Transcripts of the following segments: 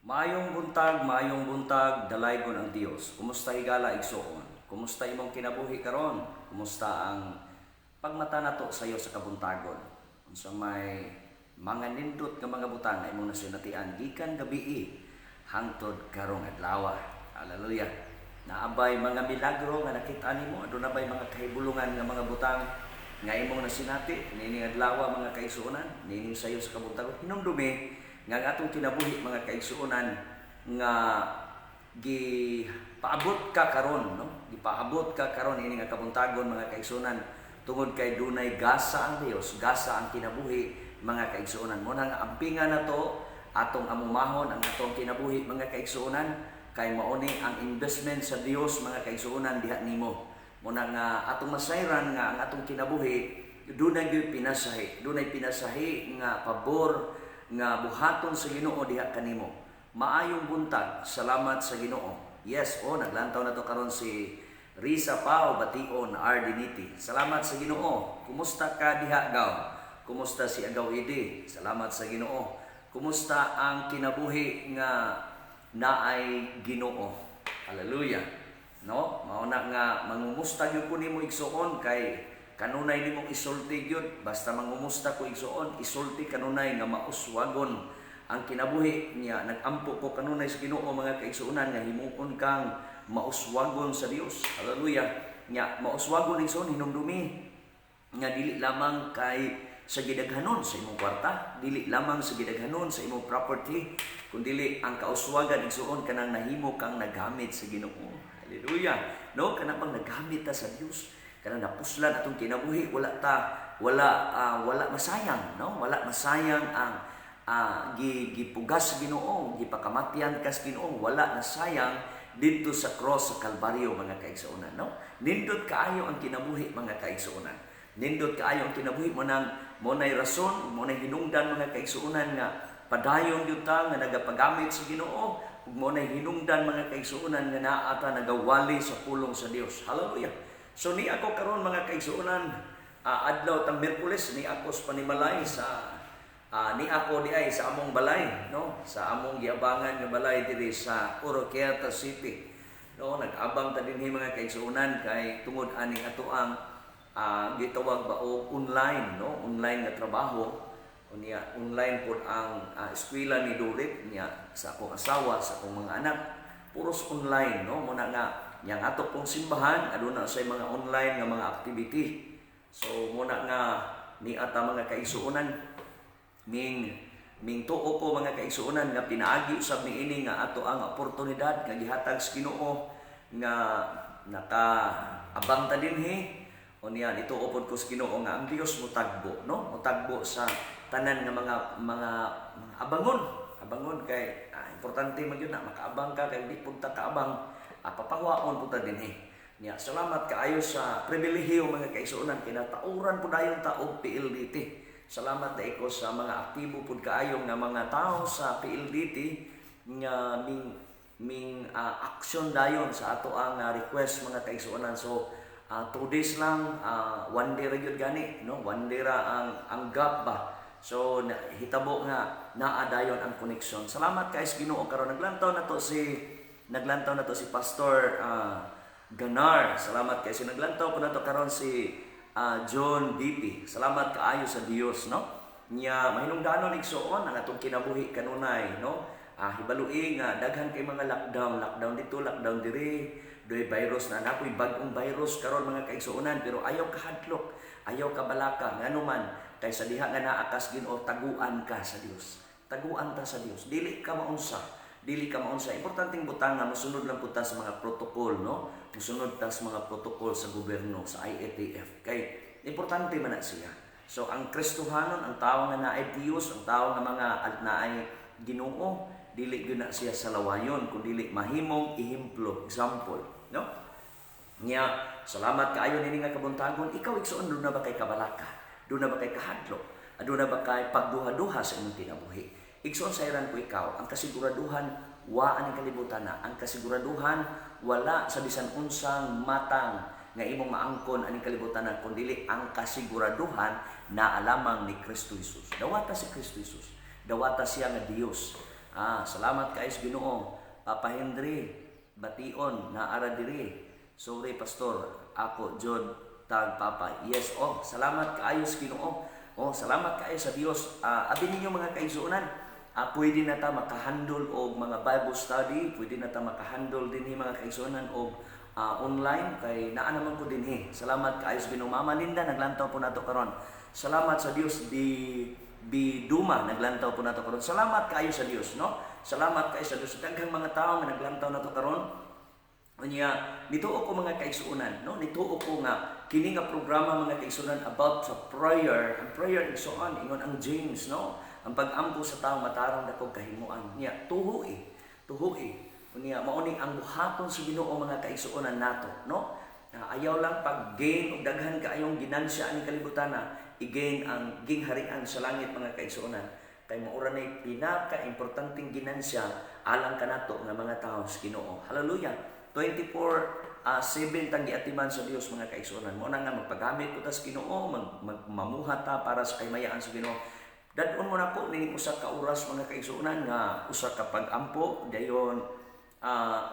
Maayong buntag, dalaygon ang Dios. Kumusta, higala igsuon? Kumusta imong kinabuhi karon? Kumusta ang pagmata nato sa iyo sa kabuntagon? Unsa may mga nindot nga mga butang nga imong nasinatian gikan gabii hangtod karong adlaw? Hallelujah. Naa bay mga milagro nga nakita nimo? Aduna bay mga kahibulungan nga mga butang nga imong nasinati nining adlaw, mga kaigsuonan, nining sayo sa kabuntagon? Hinumdumi nga ang atong kinabuhi, mga kaigsuonan, nga gipaabot ka karon, no, gipaabot ka karon ini nga kabuntagon, mga kaigsuonan, tungod kay dunay gasa ang Dios, gasa ang kinabuhi, mga kaigsuonan. Mo nang ampinga nato atong amumahon ang atong kinabuhi, mga kaigsuonan, kay mao ni ang investment sa Dios, mga kaigsuonan, diha nimo. Mo na nga atong masayran nga ang atong kinabuhi dunay gyud pinasahi, dunay pinasahi nga pabor nga buhaton sa Ginoo diha kanimo. Maayong buntag, salamat sa Ginoo. Yes, oh, naglantaw na to karon si Risa Pao Bation Ardiniti. Salamat sa Ginoo. Kumusta ka diha, Gaw? Kumusta si Agaw Idi? Salamat sa Ginoo. Kumusta ang kinabuhi nga naay Ginoo? Hallelujah. No? Mao na nga mangumusta gyud ko nimo, igsuon, kay kanunay nimong isulti gyud. Basta mangumusta ko, igsuon, isulti kanunay nga mauswagon ang kinabuhi niya. Nagampo ko kanunay sa Ginoo, mga kaigsuonan, nga himuon kang mauswagon sa Dios. Hallelujah. Nya mauswagon, igsuon, hinumdumi nga dili lamang kay sa gidaghanon sa imong kwarta, dili lamang sa gidaghanon sa imong property, kundili ang kauswagan, igsuon, kanang nahimo kang nagamit sa Ginoo. Hallelujah. No, kana bang nagamit ta sa Dios, kanang napuslan atong kinabuhi, wala ta wala wala masayang, no? Wala masayang ang gipugas sa Ginoo, gipakamatyan kas Ginoo, wala nasayang didto sa cross sa Kalbaryo, mga kaigsuonan, no? Nindot kaayo ang kinabuhi, mga kaigsuonan. Nindot kaayo ang kinabuhi. Mo nang mo nay rason, mo nay hinungdan, mga kaigsuonan, nga padayon gyud ta nga nagapagamit sa Ginoo, ug mo nay hinungdan, mga kaigsuonan, nga naa ta nagawali sa pulong sa Dios. Hallelujah. So ni ako karon, mga kaigsuonan, adlaw tang Miyerkules, ni ako sa panimalay sa ni ako di ay sa among balay, no, sa among giabangan nga balay diri sa Oroquieta City, no. Nag-abang ta dinhi, mga kaigsuonan, kay tungod aning ato ang gitawag ba og online, no, online nga trabaho. Unya online pod ang eskwela ni Dorit niya, sa akong asawa, sa akong mga anak, puros online, no. Muna nga yang ato pong simbahan aduna sa mga online nga mga activity. So muna nga ni ata, mga kaigsuonan, ming ming tuo ko, mga kaigsuonan, nga pinaagi usab niini nga ato ang oportunidad nga gihatag sa Ginoo nga naka abang ta dinhi. Unya nituo pod ko sa Ginoo nga ang Dios motagbo, no, motagbo sa tanan nga mga abangon abangon, kay importante man gyud na makaabang ka, kay di pud ta kaabang, papahuwaon pud ta dinhi. Nya salamat kaayo sa pribilehiyo, mga kaigsuonan, kinatauran pud dayon ta og PLDT. Salamat dai ko sa mga aktibo pud kaayo nga mga tao sa PLDT nga ming ming action dayon sa ato ang request, mga kaigsuonan. So 2 days lang, one day ra gyud gani, no, one day ra ang gap ba. So na, hitabo nga naa dayon ang connection. Salamat kay sa Ginoo. Karon naglantaw na to si Pastor Ganar. Salamat kay si naglantaw po na to karon si John BP. Salamat kaayo sa Dios, no. Nya mahinungdanon, igsuon, ang atong kinabuhi kanunay, no. Hibalui nga daghan kay mga lockdown, lockdown dito, lockdown diri, doy virus na napoy bag-ong virus karon, mga kaigsuonan, pero ayaw kahadlok, ayaw ka balaka, ngano man kay sa diha nga naa kas Ginoo, taguan ka sa Dios. Taguan ta sa Dios. Dili ka maunsa, dili ka maunsa. Importanteng butang nga mosunod lang pud ta sa mga protocol, no? Mosunod ta sa mga protocol sa gobyerno, sa IATF. Kay importante man na siya. So ang Kristohanon, ang tao nga naay Dios, ang tao nga mga naay Ginoo, dili gyud na siya sa lawayon, kun dili mahimong ehemplo, example, no? Nya, salamat kaayo nini nga kabuntagon. Ikaw, igsuon, duna ba kay kabalaka? Duna ba kay kahadlok? Aduna ba kay pagduha-duha sa imong kinabuhi? Igsuon, sayran ko ikaw, ang kasiguraduhan wa aning kalibutan na. Ang kasiguraduhan wala sa bisan unsang matang nga imong maangkon aning kalibutan na, kundili ang kasiguraduhan na alamang ni Kristo Jesus. Dawata si Kristo Jesus. Dawata siya nga Dios. Ah, salamat kaayo sa Ginoo. Papa Henry, bation naa ra diri. Sorry, Pastor, ako jud tag papa. Yes, oh, salamat kaayo sa Ginoo. Oh, salamat kaayo sa Dios. Ah, abi ninyo, mga kaigsuonan. Ah, pwede na ta makahandle og mga Bible study, pwede na ta makahandle dinhi, mga kaigsuonan, og online kay naa naman ko dinhi. Salamat kaayo sa Ginoo. Mama Linda, naglantaw po nato karon. Salamat sa Dios. Di Biduma, naglantaw po nato karon. Salamat kaayo sa Dios, no? Salamat kaayo sa Dios. Daghang mga tao nga naglantaw nato karon. Unya, nituo ko, mga kaigsuonan, no? Nituo ko nga kini nga programa, mga kaigsuonan, about sa prayer. Ang prayer, igsuon, ingon ang James, no? Ang pag-ampo sa tao matarong, dakong kahimuan. Nya, tuhui, tuhui. Unya, mao ni ang buhaton sa Ginoo, mga kaigsuonan nato, no? Na ayaw lang pag-gain og daghan kaayong ginansya ani kalibutan na i-gain ang gingharian sa langit, mga kaigsuonan, kay mao ra nay pinaka-importanteng ginansya alang kanato nga mga tao sa Ginoo. Hallelujah. 24 7 tang giatiman sa Dios, mga kaigsuonan. Mao na nga magpagamit ko ta sa Ginoo, mamuhat ta para sa kahimayaan sa Ginoo. Dad-on mo nako ning usa ka oras, mga kaigsuonan, nga usa ka pag-ampo, dayon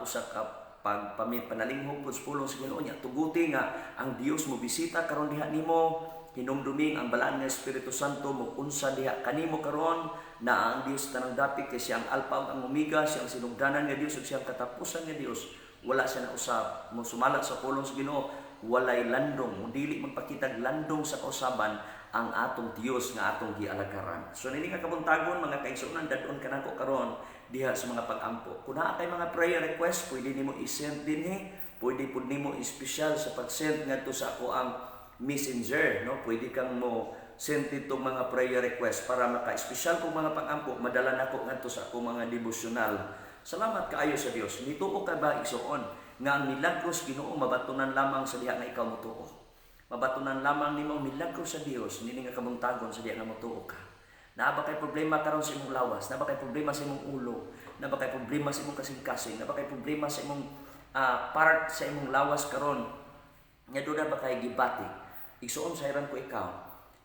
usa ka pag panalinghog pud sa pulong sa Ginoo. Nya tuguti nga ang Dios mo bisita karon diha nimo, hinumduming ang balaan nga Espiritu Santo mo unsa diha kanimo karon na ang Dios tanang dapit, kay siya ang Alpha ug ang Omega, siya ang sinugdanan nga Dios ug siya ang katapusan nga Dios. Wala siya na usab mo sumala sa pulong sa Ginoo, walay landong, dili magpakitag landong sa kausaban ang atong Dios nga atong gialagaran. So nini nga kabuntagon, mga kaigsuonan, dad-on kanako karon diha sa mga pag-ampo. Kung naa kay mga prayer request, pwede nimo i-send dinhi, pwede pud nimo espesyal sa pag-send ngadto sa ako ang Messenger, no? Pwede kang mo send ditong mga prayer request para maka-espesyal kong mga pag-ampo madala nako ngadto sa akong mga devotional. Salamat kaayo sa Dios. Nituo ka ba, igsuon, nga ang milagros Ginoo mabatunan lamang sa diha nga ikaw motuo? Mabatunan lamang nimo ang milagro sa Dios nini nga kabuntagon sa diha nga motuo ka. Naa ba kay problema karon sa imong lawas? Naa ba kay problema sa imong ulo? Naa ba kay problema sa imong kasing-kasing? Naa ba kay problema sa imong part sa imong lawas karon? Nga doon ba kay gibati? Igsuon, sayran ko ikaw.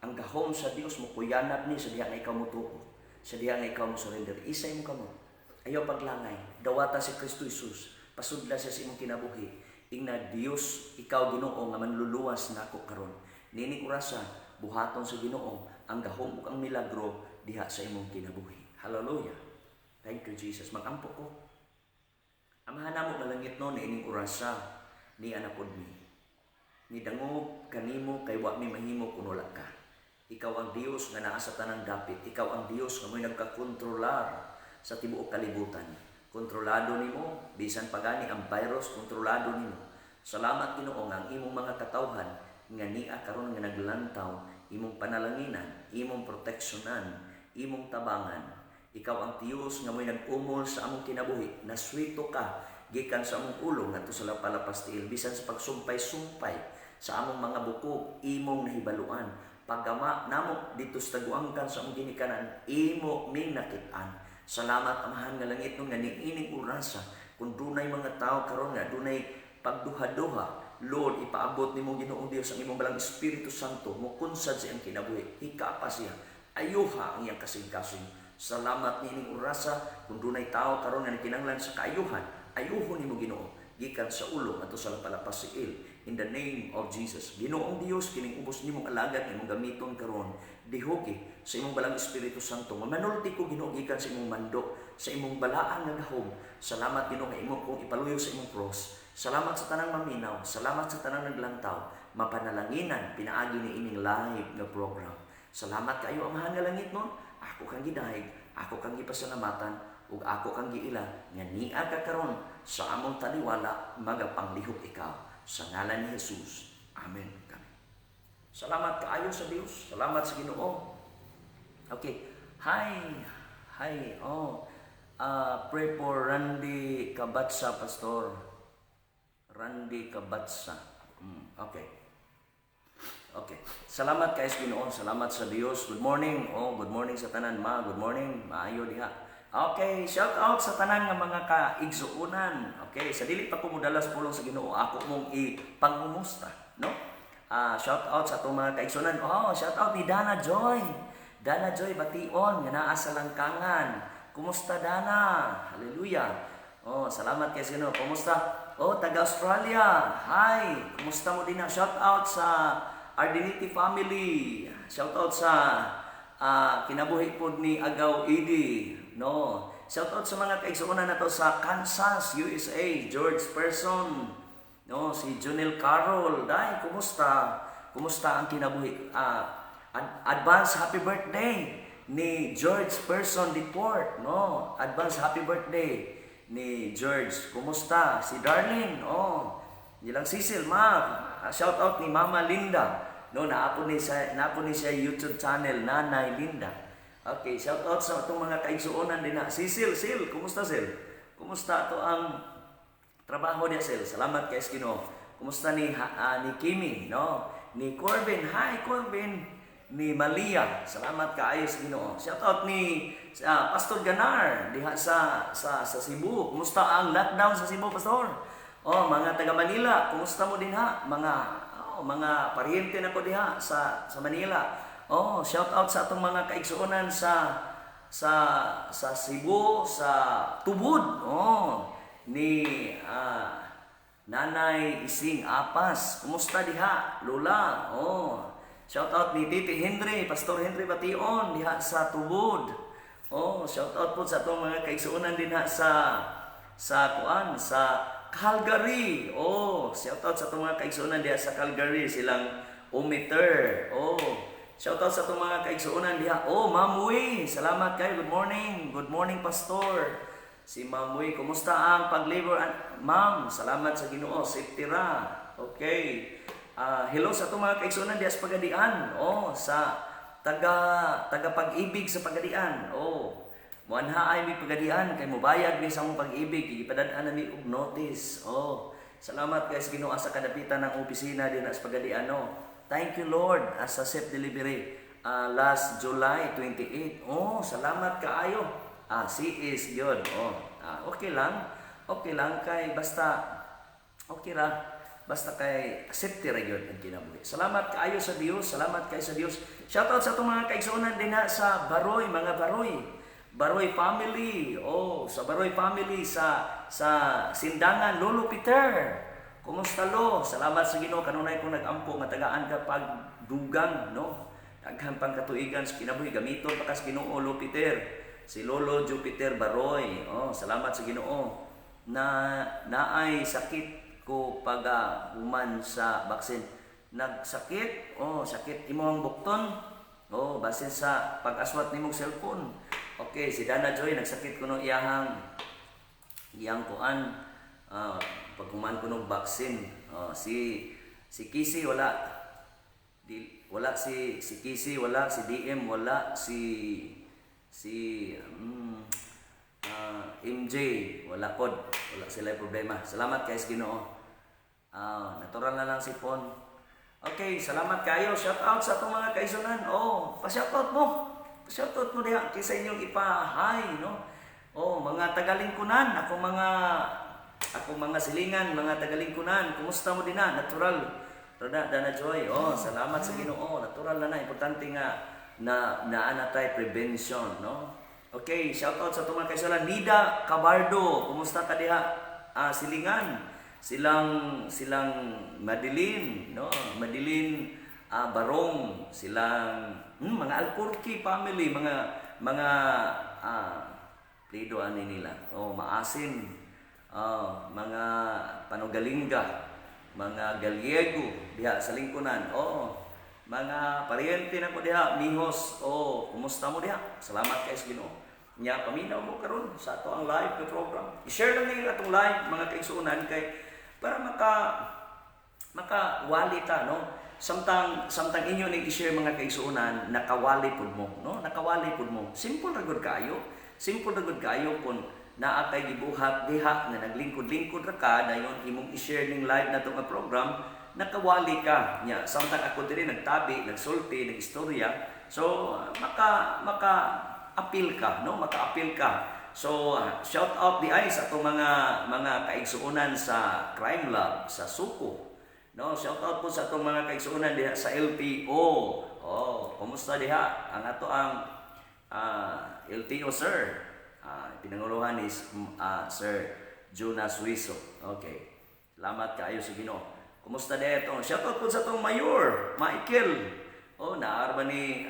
Ang gahom sa Dios mo kuyanap ni sa diha nga ikaw motuo. Sa diha nga ikaw mo surrender. Isa imong kamot. Ayaw paglangay. Dawata si Kristo Jesus. Pasudla siya sa imong kinabuhi. Ingna, "Dios, ikaw Ginoo nga manluluwas nako karon." Nini orasa, buhaton sa Ginoo ang gahom ug ang milagro diha sa imong kinabuhi. Hallelujah. Thank you, Jesus. Magampo ko. Amahan namo nga langit no, niining orasa ni anak mi. Nidangog kanimo kay wa mi mahimo kun wala ka. Ikaw ang Dios nga naa sa tanang dapit. Ikaw ang Dios nga mo'y nagkakontrolar sa tibuok kalibutan. Kontrolado nimo bisan pagani ang virus, kontrolado nimo. Salamat, Ginoo, nga ang imong mga katawhan nga nia karon nga naglantaw, imong panalanginan, imong proteksyonan, imong tabangan. Ikaw ang Dios nga mo'y nag-umol sa among kinabuhi. Naswito ka gikan sa among ulo ngadto sa lapalapas tiil, bisan sa pagsumpay-sumpay sa among mga buko, imong nahibaluan. Paggama namo dito sa taguangkan sa among ginikanan, imo ming nakit-an. Salamat, Amahan nga langit nga niining orasa, kung dunay mga tao karon nga dunay pagduha-duha, Lord, ipaabot nimo, Ginoong Dios, ang imong balang Espiritu Santo mo kunsad sa iyang kinabuhi. Hikapa siya. Ayuha ang iyang kasing-kasing. Salamat niining orasa, kung dunay tao karon nga nagkinahanglan sa kaayuhan, ayuhon nimo, Ginoo, gikan sa ulo ngadto sa lapalapas siil. In the name of Jesus. Ginoong Dios, kining ubos nimong alagad imong gamiton karon. Dihugi sa imong balang Espiritu Santo. Manulti ko, Ginoo, gikan sa imong mando, sa imong balaan nga gahom. Salamat, Ginoo, nga imo kong ipaluyo sa imong cross. Salamat sa tanang maminaw, salamat sa tanang naglantaw, mapanalanginan pinaagi ni ining live nga program. Salamat kaayo, Amahan nga langit no. Ako kang gidayeg, ako kang gipasalamatan ug ako kang giila nga nia ka karon sa among taliwala, magapanglihok ikaw sa ngalan ni Jesus. Amen. Kami. Salamat kaayo sa Dios. Salamat sa Ginoo. Okay. Hi. Hi. Oh. Pray for Randy Kabatsa, Pastor. Randy Kabatsa. Okay. Okay. Salamat kay Ginoo. Salamat sa Dios. Good morning. Oh, good morning sa tanan, ma. Good morning. Maayo diha. Okay, shout out sa tanan nga mga kaigsuonan. Okay, sa dili pa ko modalas pulong sa Ginoo, ako mong ipangumusta, no? Ah, shout out sa atong mga kaigsuonan. Oh, shout out ni Dana Joy. Dana Joy Bation nga naa sa Langkangan. Kumusta, Dana? Hallelujah. Oh, salamat kay Ginoo. Kumusta? Oh, taga Australia. Hi. Kumusta mo dinha? Shout out sa Ardiniti family. Shout out sa kinabuhi pod ni Agaw Idi. No. Shout out sa mga kaigsuonan nato sa Kansas, USA, George Person. No, si Junel Carol. Dai, kumusta? Kumusta ang kinabuhi? Advance happy birthday ni George Person Deport, no? Advance happy birthday ni George. Kumusta? Si Darlene, oh. Nilang Cecil, ma. Shout out ni Mama Linda. No, naa pod ni siya YouTube channel, Nanay Linda. Okay, shout out sa atong mga kaigsuonan dinha. Si Sil, Sil, kumusta, Sil? Kumusta ato ang trabaho niya, Sil? Salamat kay Ginoo. Kumusta ni Kimi, no? Ni Corbin, hi Corbin. Ni Malia, salamat kaayo sa Ginoo. Shout out ni Pastor Ganar diha sa Cebu. Kumusta ang lockdown sa Cebu, Pastor? Oh, mga taga Manila, kumusta mo dinha? Mga paryente nako diha sa Manila. Oh, shout out sa atong mga kaigsuonan sa Cebu, sa Tubod. Oh, ni Nanay Ising Apas. Kumusta diha, Lola? Oh, shout out ni Titi Henry, Pastor Henry Bation diha sa Tubod. Oh, shout out po sa atong mga kaigsuonan dinha sa kuan, sa Calgary. Oh, shout out sa atong mga kaigsuonan diha sa Calgary, silang Omiter. Oh, shout out sa atong mga kaigsuonan diha. Oh, Ma'am Uy, salamat kayo. Good morning. Good morning, Pastor. Si Ma'am Uy, kumusta ang pag-labor? Ma'am, salamat sa Ginoo. Safety ra. Okay. Hello sa atong mga kaigsuonan diha sa Pagadian. Oh, sa taga taga Pag-ibig sa Pagadian. Oh, muanha ay mi Pagadian kay mobayad mi sa among Pag-ibig, gipadad-an na mi og notice. Oh, salamat kay sa Ginoo sa kadapitan ng opisina dinha sa Pagadian, no. Thank you, Lord, as sa safe delivery last July 28. Oh, salamat kaayo. She is good. Oh, okay lang. Okay lang kay basta okay ra. Basta kay safety ra gyud ang kinabuhi. Salamat kaayo sa Dios, salamat kaayo sa Dios. Shout out sa atong mga kaigsuonan dinha sa Baroy, mga Baroy. Baroy family. Oh, sa Baroy family sa Sindangan, Lolo Peter. Kumusta, Lo? Salamat sa Ginoo, kanunay kong nag-ampo nga tagaan ka pagdugang, no? Daghan pang katuigan sa kinabuhi, gamiton pa ka sa Ginoo, Lo Peter. Si Lolo Jupiter Baroy. Oh, salamat sa Ginoo. Na naay sakit ko pag human sa vaccine. Nagsakit, oh, sakit imong bukton. Oh, basin sa pag-aswat nimong cellphone. Okay, si Dana Joy nagsakit kuno iyahang iyang kuan paghuman kuno vaccine. Oh, si si Kisi wala di, wala si si Kisi, wala si DM, wala si si MJ, wala pod, wala sila problema. Salamat kay Ginoo. Natural na lang si Pon. Okay, salamat kayo. Shout out sa atong mga kaigsuonan. Oh, pa-shout out mo. Pa-shout out mo diha kaysa inyong ipa-hi, no? Oh, mga tagalingkunan, ako mga silingan, mga tagalingkunan, kumusta mo dinha? Natural. Rada Dana Joy. Oh, salamat sa Ginoo. Natural na na, importante nga na naa na tay prevention, no? Okay, shout out sa atong mga kaigsuonan. Nida Cabardo, kumusta ka diha? Silingan. Silang silang Madeline, no? Madeline Barong, silang mga Alcorque family, mga plido ani nila. Oh, Maasin. Oh, mga Panugalinga, mga Gallego diha sa lingkunan. Oh, mga paryente nako diha, Mihos. Oh, kumusta mo diha? Salamat kay sa Ginoo. Nya paminaw mo karon sa ato ang live na program. I-share lang ninyo atong live, mga kaigsuonan, kay para makawali ta, no? Samtang inyo ning i-share, mga kaigsuonan, nakawali pud mo, no? Nakawali pud mo. Simple ra gud kaayo. Simple ra gud kaayo kun naa kay gibuhat diha nga naglingkod-lingkod ra ka, dayon imong i-share ning live nato nga program, nakawali ka nya. Samtang ako diri nagtabi, nagsulti, nagistorya, so maka appeal ka, no? Maka-appeal ka. So shout out di ay sa atong mga kaigsuonan sa Crime Lab sa Suko, no? Shout out po sa atong mga kaigsuonan diha sa LTO. Oh, kumusta diha ang ato ang LTO, sir? Pinanguluhan is Sir Jonas Suizo. Okay. Salamat kaayo sa Ginoo. Kumusta diay itong shoutout po sa atong Mayor, Michael. Oh, naarba ni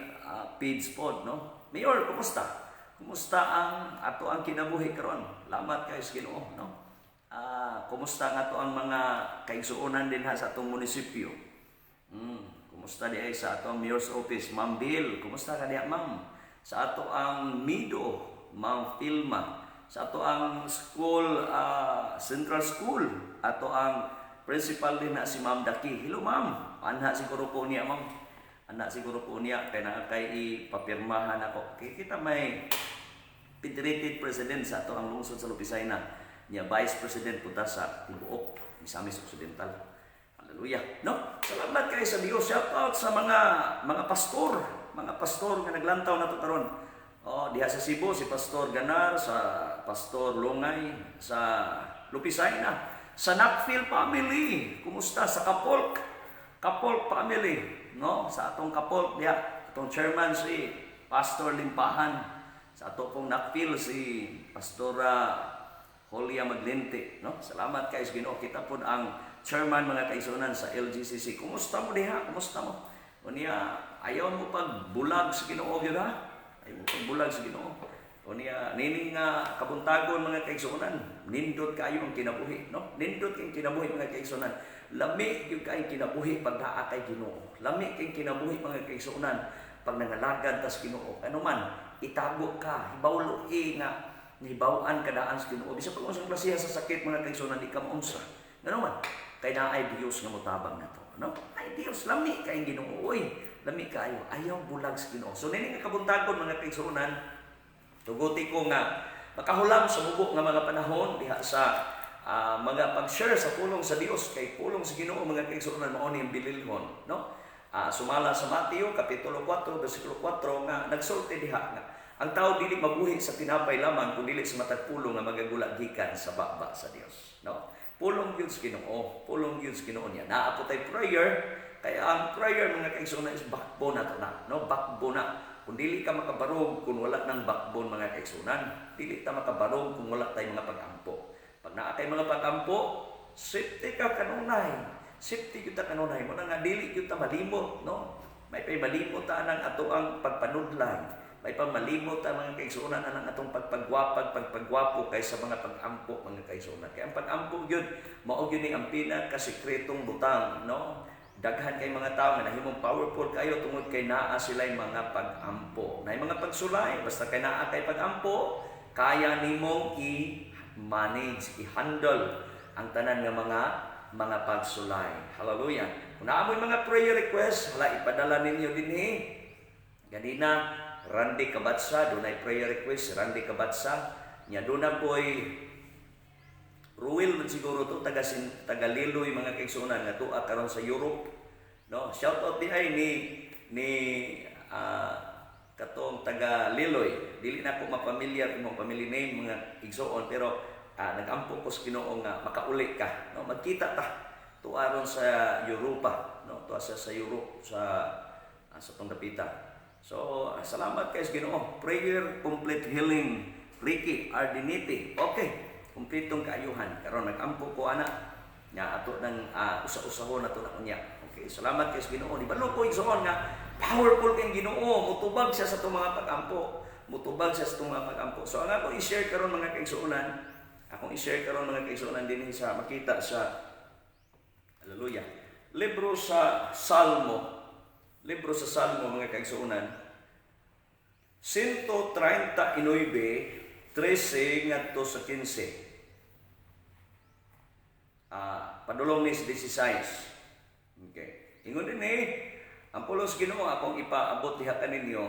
Pids pod, no? Mayor, kumusta? Kumusta ang ato ang kinabuhi karon? Salamat kaayo sa Ginoo, no? Kumusta nga to ang mga kaigsuonan din ha sa atong munisipyo? Kumusta diay sa atong Mayor's Office, Ma'am Bill? Kumusta ka diha, Ma'am? Sa ato ang Mido, Ma'am Filma. Sa ato ang school, Central School, ato ang principal din na si Ma'am Daki. Hello, Ma'am. Anha siguro po niya, Ma'am. Anha siguro po niya kay naa kay ipapirmahan ako. Kay kita may federated president sa ato ang lungsod sa Lopisayna niya, vice president punta sa tibuok Misamis Occidental. Hallelujah. No? Salamat kay sa Dios. Shout out sa mga pastor, mga pastor nga naglantaw nato karon. Oh, diha sa Cebu si Pastor Ganar, sa Pastor Lungay, sa Lopisayna, sa Nakfil family. Kumusta sa Kapolk? Kapolk family, no? Sa atong Kapolk diha, atong chairman si Pastor Limpahan. Sa ato pong Nakfil si Pastora Julia Maglente, no? Salamat kay sa Ginoo. Kita pod ang chairman, mga kaigsuonan, sa LGCC. Kumusta mo diha? Kumusta mo? Unya, ayaw mo pagbulag sa Ginoo gyud ha? Ayaw mo pagbulag sa Ginoo. Unya, nining nga kabuntagon, mga kaigsuonan, nindot kayo ang kinabuhi, no? Nindot kay kinabuhi, mga kaigsuonan. Lami gyud kay kinabuhi pag naa kay Ginoo. Lami kay kinabuhi, mga kaigsuonan, pag nangalagad tas Ginoo. Ano man, itago ka, hibawlo nga nibaw-an ka daan sa Ginoo. Bisan pag unsang klase sa sakit, mga kaigsuonan, di ka maunsa. Ngano man, kay naay Dios nga motabang nato, no? Ay Dios, lami kay Ginoo oy. Lami kayo. Ayaw bulag sa Ginoo. So nini nga kabuntagon, mga kaigsuonan, tuguti ko nga makahulam sa mubo nga mga panahon diha sa mga pag-share sa pulong sa Dios, kay pulong sa Ginoo, mga kaigsuonan, mao ni ang bililhon, no? Sumala sa Mateo kapitulo 4 bersikulo 4 nga nagsulti diha nga ang tao dili mabuhi sa tinapay lamang kun dili sa matag pulong nga magagula gikan sa baba sa Dios, no? Pulong gyud sa Ginoo, pulong gyud sa Ginoo niya. Naa po tay prayer, kaya ang prayer, mga kaigsuonan, is backbone nato na, no? Backbone na. Kung dili ka makabarog kung wala ng backbone, mga kaigsuonan, dili ta makabarog kung wala tay mga pagampo. Pag naa kay mga pagampo, safety ka kanunay. Safety gyud ta kanunay. Mao na nga dili gyud ta malimot, no? May pay malimot ta anang ato ang pagpanudlay. May pa malimot ta, mga kaigsuonan, anang atong pagpagwapag, pagpagwapo kaysa mga pagampo, mga kaigsuonan. Kay ang pagampo gyud mao gyud ni ang pinakasekretong butang, no? Daghan kay mga tao nga nahimong powerful kayo tungod kay naa sila'y mga pag-ampo. Naay mga pagsulay, basta kay naa kay pag-ampo, kaya nimong i-manage, i-handle ang tanan nga mga pagsulay. Hallelujah. Kung naa mo'y mga prayer request, hala, ipadala ninyo dinhi. Ganina, Randy Kabatsa, dunay prayer request, si Randy Kabatsa. Nya duna po'y Ruel man siguro to, taga Liloy, mga kaigsuonan, nga tuwa karon sa Europe, no? Shout out di ay ni katong taga Liloy. Dili na ako mapamilyar imong family name, mga igsuon, pero nagampo ko sa Ginoo nga makauli ka, no? Magkita ta tuwa ron sa Europa, no? Tuwa sa Europe sa tong dapita. So salamat kay sa Ginoo. Prayer complete healing, Ricky Ardiniti. Okay, kumpletong kaayuhan karon. Nagampo ko ana nya ato nang usa-usahon nato na unya. Okay, salamat kay sa Ginoo. Di balo ko, igsoon, nga powerful kay Ginoo. Mutubag siya sa atong mga pagampo, mutubag siya sa atong mga pagampo. So ang ako i-share karon, mga kaigsuonan, akong i-share karon, mga kaigsuonan, dinhi sa makita sa, hallelujah, libro sa Salmo, libro sa Salmo, mga kaigsuonan, 139, 13 ngadto sa 15. Padulong ni sa 16. Okay. Ingon din eh, ang pulong sa Ginoo akong ipaabot diha kaninyo.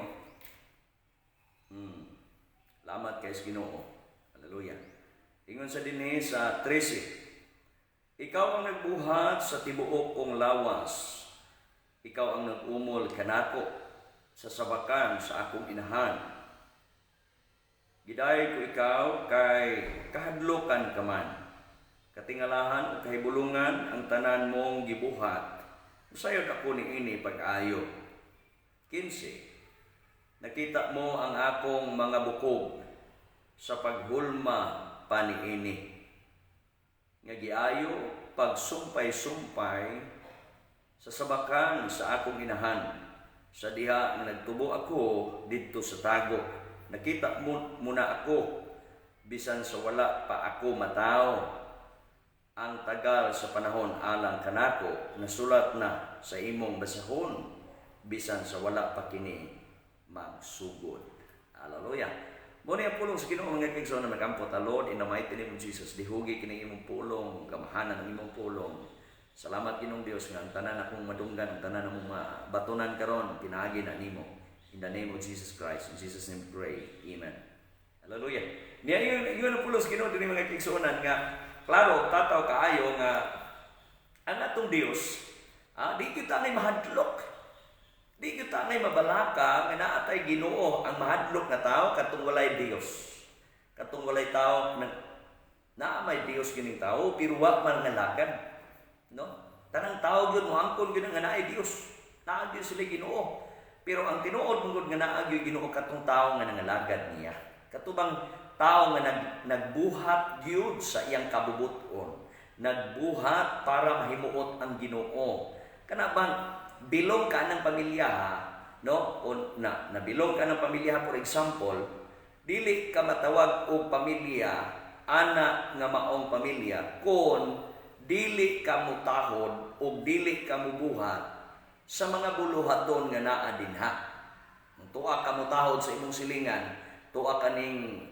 Salamat kay sa Ginoo. Hallelujah. Ingon sa dinhi sa 13. Ikaw ang nagbuhat sa tibuok kong lawas. Ikaw ang nag-umol kanako sa sabakan sa akong inahan. Gidayeg ko ikaw kay kahadlukan ka man. Katingalahan o kahibulungan ang tanan mong gibuhat. Musayod ako niini pag-ayo. 15. Nakita mo ang akong mga bukog. Sa paghulma pa niini nga giayo pagsumpay-sumpay sa sabakan sa akong inahan sa diha nga nagtubo ako didto sa tago. Nakita mo muna ako bisan sa wala pa ako matawo. Ang tagal sa panahon alang kanako nasulat na sa imong basahon bisan sa wala pa kini magsugod. Hallelujah. Mao ni ang pulong sa Ginoo, mga kaigsoon na nagampo ta. Lord, in the mighty name of Jesus, dihugi kini imong pulong, gamahanan ang imong pulong. Salamat, Ginoong Dios, nga ang tanan akong madunggan, ang tanan among mabatunan karon pinaagi na nimo. In the name of Jesus Christ, in Jesus' name we pray. Amen. Hallelujah. Niya yun ang pulong sa Ginoo dinhi, mga kaigsuonan, nga klaro tataw kaayo nga ang atong Dios, di kita ngay mahadlok. Di kita ngay mabalaka nga naa tay Ginoo. Ang mahadlok nga tao, katong walay Dios. Katong walay tao na naa may Dios kining tao pero wa man ngalagad. No? Tanang tao gyud moangkon gyud nga naay Dios. Naa gyud sila Ginoo. Pero ang tinuod mong nga naa gyud Ginoo, katong tao nga nangalagad niya. Katubang tao nga nagbuhat gyud sa iyang kabubuton. Nagbuhat para mahimuot ang Ginoo. Kana bang bilong ka ng pamilya ha, no? O na nabilong ka ng pamilya, for example, dili ka matawag og pamilya ana nga maong pamilya kon dili ka mutahod o dili ka mubuhat sa mga buluhaton nga naa dinha. Kung tuwa ka mutahod sa imong silingan, tuwa ka ning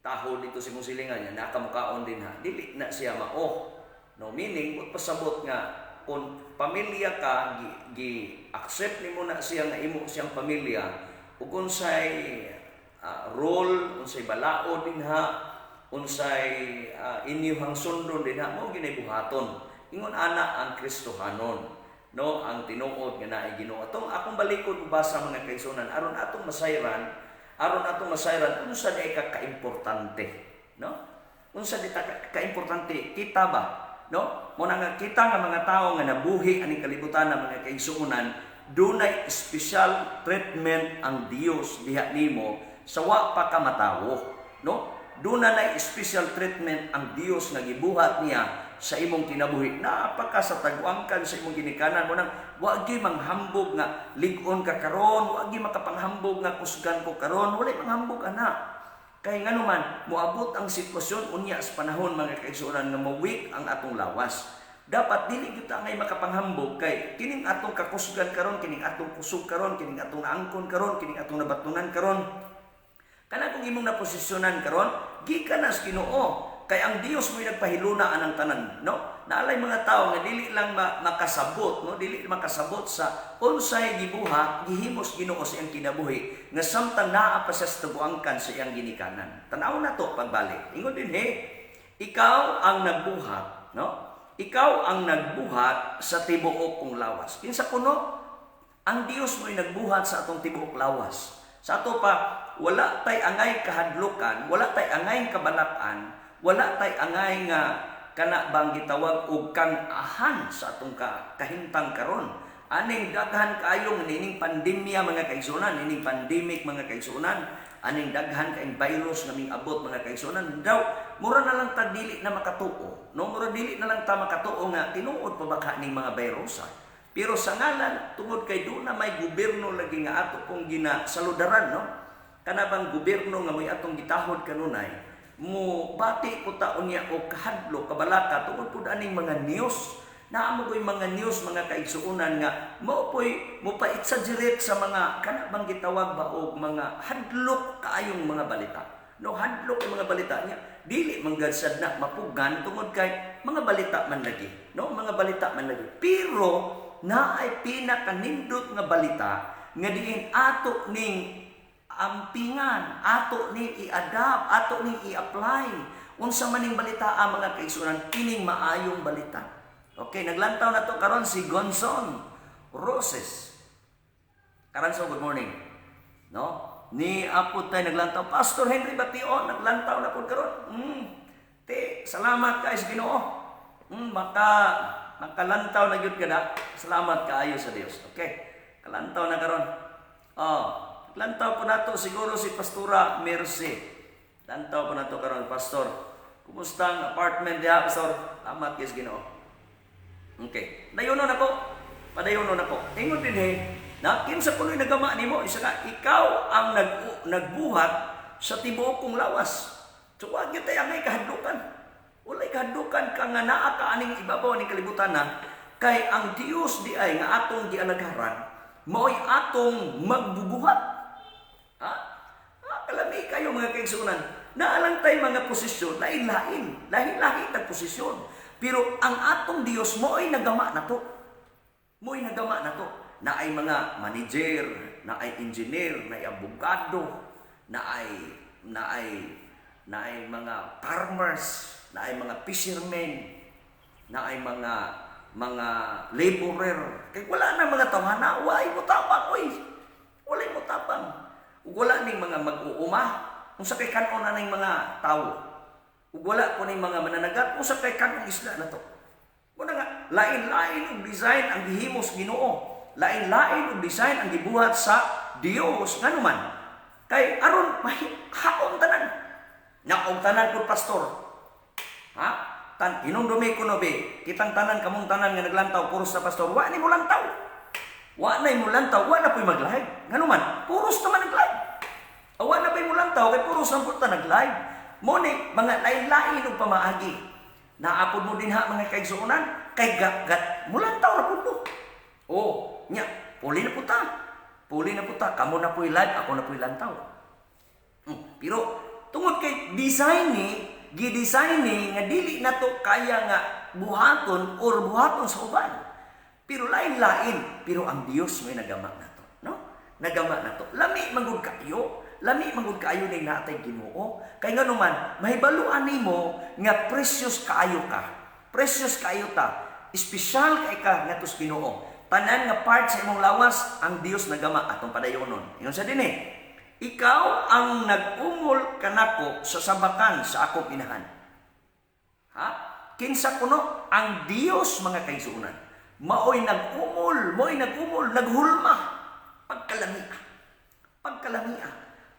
tahod dito sa imong silingan nga naa ka mukaon dinha, dili na siya mao. No, meaning pasabot nga kung pamilya ka, gi accept nimo na siya nga imo siyang pamilya ug unsay role, unsay balaod dinha, unsay inyuhang sundon dinha, mao ginay buhaton. Ingon ana ang Kristohanon, no? Ang tinuod nga naay Ginoo. Atong akong balikon basa, mga kaigsuonan, aron atong masayran unsa di ka kaimportante, no? Unsa di ta kaimportante kita ba, no? Mo na nga kita nga mga tao nga nabuhi aning kalibutan na, mga kaigsuonan, dunay special treatment ang Dios diha nimo sa wa pa ka matawo, no? Duna na special treatment ang Dios nga gibuhat niya sa imong kinabuhi. Napaka sa tagwangkan sa imong ginikanan mo nang wa gyud manghambog nga lig-on ka karon, wa gyud makapanghambog nga kusgan ko karon, walay manghambog ana. Kay ngano man, moabot ang sitwasyon unya sa panahon, mga kaigsuonan, nga mo-weak ang atong lawas. Dapat dili gyud ta ngay makapanghambog kay kining atong kakusgan karon, kining atong kusog karon, kining atong naangkon karon, kining atong nabatunan karon, kana kung imong naposisyonan karon, gikan na sa Ginoo. Kay ang Dios mo'y nagpahiluna anang tanan, no? Naalay mga tao nga dili lang makasabot, no? Dili makasabot sa unsay gibuhat, gihimos Ginoo sa iyang kinabuhi nga samtang naa pa siya sa tubuangkan sa iyang ginikanan. Tan-aw na to pagbalik. Ingon din he, ikaw ang nagbuhat, no? Ikaw ang nagbuhat sa tibuok kong lawas. Kinsa kuno? Ang Dios mo'y nagbuhat sa atong tibuok lawas. Sa ato pa, wala tay angay kahadlukan, wala tay angay kabalakan, wala tay angay nga kana bang gitawag og kang-ahan sa atong kahimtang karon. Aning daghan kaayo nining pandemya, mga kaigsuonan, nining pandemic, mga kaigsuonan, aning daghan kaayong virus nga mingabot, mga kaigsuonan, daw mura na lang ta dili na makatuo. No, mura dili na lang ta makatuo nga tinuod pa ba ka ning mga virusa. Pero sa ngalan, tungod kay doon na may gobyerno lagi nga ato kong ginasaludaran, no? Kana bang gobyerno nga may atong gitahod kanunay, mo bati ko taon niya o kahadlo, kabalaka, tungod pud aning mga news. Naa mo ko'y mga news, mga kaigsuonan, nga mao po'y mo pa-exaggerate sa mga kana bang gitawag ba og mga hadlok kaayong mga balita. No, hadlok ang mga balita niya. Dili man gud sad na mapugan tungod kay mga balita man lagi. No, mga balita man lagi. Pero naay pinakanindot nga balita nga diin ato ning ampingan, ato ning i-adapt, ato ning i-apply. Unsa man ning balita ang, mga kaigsuonan? Kining maayong balita. Okay, naglantaw na to karon si Gonzon Roses. Karanso, good morning. No? Ni apod tay naglantaw Pastor Henry Batio, naglantaw na pud karon. Te, salamat kay sa Ginoo. Makalantaw na gyud ka na. Salamat kaayo sa Dios. Okay. Kalantaw na karon. Oh, lantaw po nato siguro si Pastora Mercy. Lantaw pa nato karon, Pastor. Kumusta ang apartment diha, Pastor? Salamat kay Ginoo. Okay. Dayonon ako. Padayonon ako. Ingon dinhi, na kinsa kuno'y nagama nimo, isa ka, ikaw ang nagbuhat sa tibuok kong lawas. So wag gyud tay angay kahadlukan. Walay kahadlukan ka nga naa ka aning ibabaw ning kalibutan na kay ang Dios di ay nga atong gialagaran mao'y atong magbubuhat. Ha? Ah, kalami kayo, mga kaigsuonan. Naa lang tay mga posisyon, lain-lain. Lahi-lahi tag posisyon. Pero ang atong Dios mao'y nagama na to. Mao'y nagama na to. Naay mga manager, naay engineer, naay abogado, naay mga farmers, naay mga fishermen, naay mga laborer. Kay wala na mga tawhana, walay mo tapang, oy. Walay mo tapang. Ug wala ning mga mag-uuma, unsa kay kan-on na ning mga tawo. Ug wala ko ning mga mananagat, unsa kay kan-ong isda na to. Muna nga, lain-lain og design ang gihimos Ginoo. Lain-lain og design ang gibuhat sa Dios, nganuman kay aron haon tanan. Nya og tanan pud, Pastor. Ha? Tan hinumdumi ko no be, kitang tanan, kamong tanan nga naglantaw puros sa Pastor, wa ni mo lantaw. Wa na mo lantaw, wa na po'y mag-live. Nganuman, puros naman nag-live. Wa na pa'y mo lantaw kay puros ang puta nag-live. Mo ni mga lain-lain og pamaagi. Naapod mo dinha, mga kaigsuonan, kay gat mulantaw ra pud mo. Oh, nya, puli na puta. Puli na puta, kamo na po'y live, ako na po'y lantaw. Pero tungod kay design ni, gi-design ni nga dili na to kaya nga buhaton or buhaton sa uban. Pero lain-lain, pero ang Dios may nagama na to, no? Nagama na to. Lami man gud kayo, lami man gud kaayo ning natay Ginoo. Kay nganuman, mahibaluan nimo nga precious kaayo ka. Precious kaayo ta. Espesyal kay ka ngadto sa Ginoo. Tanan nga part sa imong lawas ang Dios nagama, atong padayonon. Ingon sa dinhi. Ikaw ang nag-umol kanako sa sabakan sa akong inahan. Ha? Kinsa kuno? Ang Dios, mga kaigsuonan. Maoy nag-umol, maoy nag-umol, naghulma. Pagkalamia. Pagkalamia.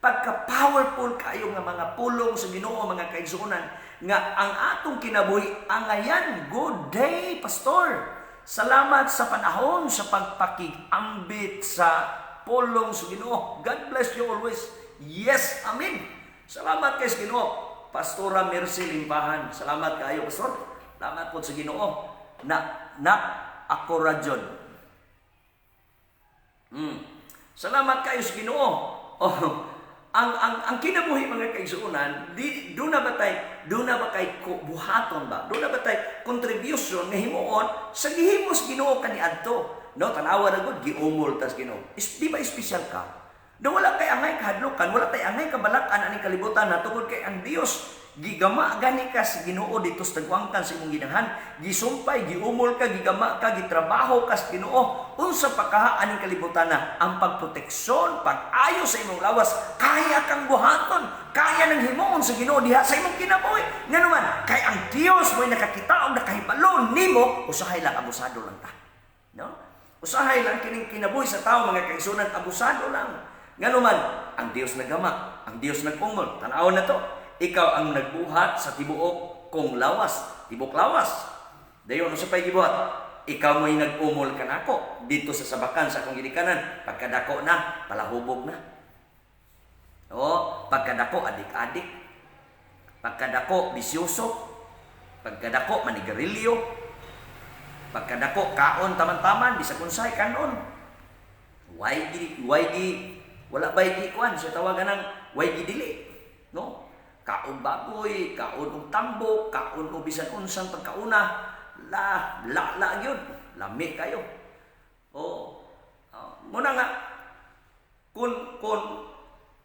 Pagka-powerful kayo nga mga pulong sa Ginoo, mga kaigsuonan, nga ang atong kinabuhi angayan. Good day, Pastor. Salamat sa panahon sa pagpakigambit sa pulong sa Ginoo. God bless you always. Yes, amen. Salamat kay sa Ginoo. Pastora Mercy Limpahan. Salamat kayo, Pastor. Salamat po sa Ginoo. Na na ako radyon. Salamat kayo sa Ginoo. Oh, ang kinabuhi, mga kaigsuonan, di do na ba kay buhaton ba? Do na ba tay contribution nga himuon sa gihimos Ginoo kaniadto? No, tanawa na gud giumol tas Ginoo. Di ba espesyal ka? Do wala kay angay kahadlukan, wala tay angay kabalak-an aning kalibutan na tungod kay ang Dios gigama gani ka sa Ginoo dito sa tagwangkan sa imong ginahan, gisumpay, giumol ka, gigama ka, gitrabaho ka sa Ginoo. Unsa pa kaha aning kalibutan na ang pagproteksyon, pag-ayo sa imong lawas, kaya kang buhaton, kaya nang himuon sa Ginoo diha sa imong kinabuhi. Nganuman, kay ang Dios mo'y nakakita og nakahibalo nimo, usahay lang abusado lang ta. No? Usahay lang kining kinabuhi sa tao, mga kaigsuonan, abusado lang. Nganuman, ang Dios nagama, ang Dios nag-ungol. Tan-awon na to. Ikaw ang nagbuhat sa tibuok kong lawas, tibok lawas. Dayon unsa pay gibuhat? Ikaw mo'y nag-umol kanako dito sa sabakan sa akong ginikanan. Pagkadako na, palahubog na. O, pagkadako, adik-adik. Pagkadako, bisyoso. Pagkadako, manigarilyo. Pagkadako, kaon taman-taman, bisag unsay kanon. Way gi, way gi, wala bay gi kuan, sa tawagan ng way gi dili. No? Kaon baboy, kaon og tambok, kaon og bisan unsang pagkauna, la la la gyud, lami kayo. Oh. Muna nga kun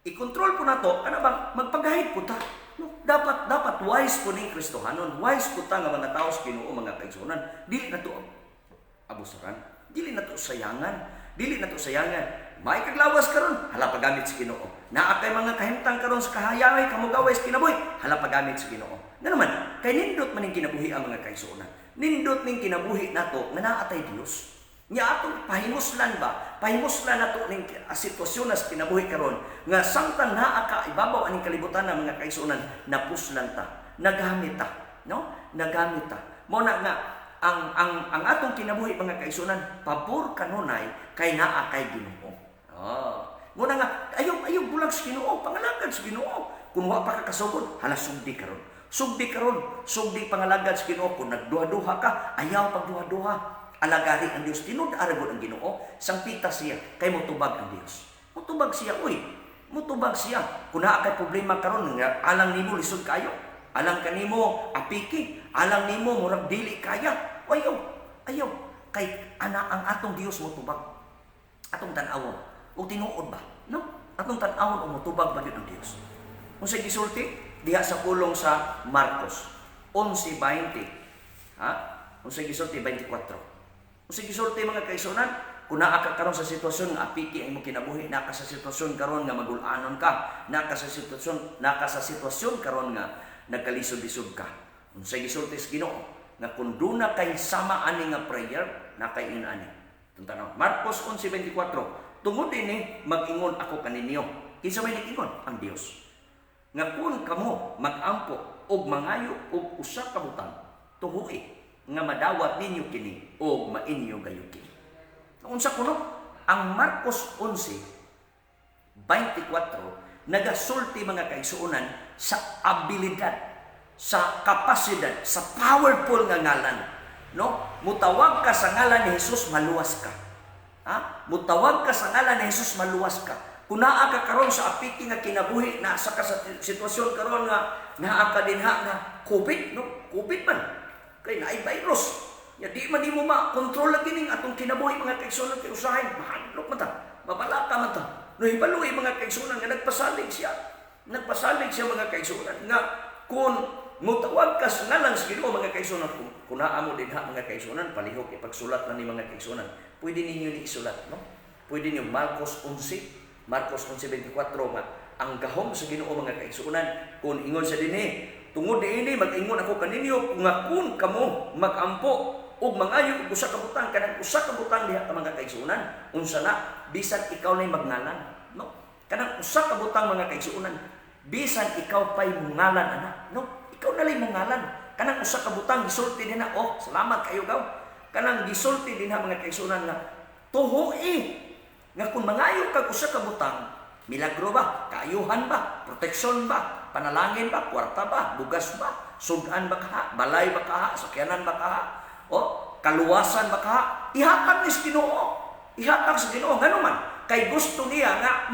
i-control po nato kana bang magpagahid po ta. No, dapat dapat wise po ning Kristohanon, wise po ta nga mga tao sa Ginoo, mga kaigsuonan. Dili na to abusaran, dili na to sayangan, dili na to sayangan. May kaglawas karon, hala pagamit sa Ginoo. Naa kay mga kahimtang karon sa kahayangay kamugaway sa kinabuhi, hala pagamit sa Ginoo. Ngano man, kay nindot man ning kinabuhi ang mga kaigsuonan. Nindot ning kinabuhi nato nga naa tay Dios. Nya atong pahimuslan ba? Pahimuslan nato ning sitwasyon na sa kinabuhi karon nga samtang naa ka ibabaw aning kalibutan na, mga kaigsuonan, napuslan ta, nagamit ta, no? Nagamit ta. Mo na nga ang atong kinabuhi, mga kaigsuonan, pabor kanunay kay naa kay Ginoo. Oh. Mo na nga ayaw ayaw bulag sa Ginoo, pangalagad sa Ginoo. Kung wa pa ka kasugod, hala, sugdi karon. Sugdi karon, sugdi pangalagad sa Ginoo. Kung nagduha-duha ka, ayaw pagduha-duha. Alagari ang Dios, tinud ara ang Ginoo, sangpita siya kay motubag ang Dios. Motubag siya, uy. Motubag siya. Kung naa kay problema karon nga alang nimo lisod kayo, alang kanimo apiki, alang nimo murag dili kaya. Ayaw, ayaw kay ana ang atong Dios motubag. Atong tan-awon ug tinuod ba, no? Atong tan-awon og motubag ba gyud ang Dios. Unsay gisulti diha sa pulong sa Marcos 11:20? Ha? Unsay gisulti 24? Unsay gisulti, mga kaigsuonan? Kung naa ka karon sa sitwasyon nga apiki ang imong kinabuhi, naa ka sa sitwasyon karon nga magulanon ka, naa ka sa sitwasyon karon nga nagkalisod-lisod ka. Unsay gisulti sa Ginoo? Nga kung duna kay sama ani nga prayer, na kay ingon ani. Tanaw. Marcos 11:24. "Tungod ini mag-ingon ako kaninyo." Kinsa may nag-ingon? Ang Dios. "Nga kung kamo mag-ampo og mangayo og usa ka butang, tuhui nga madawat ninyo kini o mainyo gayud kini." Unsa kuno? Ang Marcos 11:24 nagasulti, mga kaigsuonan, sa abilidad, sa kapasidad, sa powerful nga ngalan. No? Mutawag ka sa ngalan ni Jesus, maluwas ka. Ha? Mutawag ka sa ngalan ni Jesus, maluwas ka. Kung naa ka karon sa apiki nga kinabuhi, nasa ka sa sitwasyon karon nga naa ka dinha nga COVID, no? COVID man. Kay naay virus. Ya di man nimo ma-kontrol lagi ning atong kinabuhi, mga kaigsuonan, kay usahay mahadlok man ta. Mabalaka man ta. No hibaluy, mga kaigsuonan, nga nagpasalig siya. Nagpasalig siya, mga kaigsuonan, nga kung mutawag ka sa ngalan sa Ginoo, mga kaigsuonan, kung naa mo dinha, mga kaigsuonan, palihog ipagsulat na ni, mga kaigsuonan. Pwede ninyo ni isulat, no? Pwede niyo Marcos 11, Marcos 11:24 nga ang gahom sa Ginoo, mga kaigsuonan, kung ingon sa dinhi, "Tungod niini mag-ingon ako kaninyo nga kun kamo magampo ug mangayo og usa ka butang," kanang usa ka butang diha ka, mga kaigsuonan, unsa na? Bisan ikaw nay magngalan, no? Kanang usa ka butang, mga kaigsuonan, bisan ikaw pay mungalan ana, no? Ikaw na lay mungalan kanang usa ka butang gisulti dinha. Oh, salamat kayo gaw. Kanang gisulti dinha, mga kaigsuonan, nga tuhui nga kung mangayo kag usa ka butang, milagro ba, kaayuhan ba, proteksyon ba, panalangin ba, kwarta ba, bugas ba, sudan ba kaha, balay ba kaha, sakyanan ba kaha, o kaluwasan ba kaha, ihatag ni sa Ginoo. Ihatag sa Ginoo. Ngano man kay gusto niya nga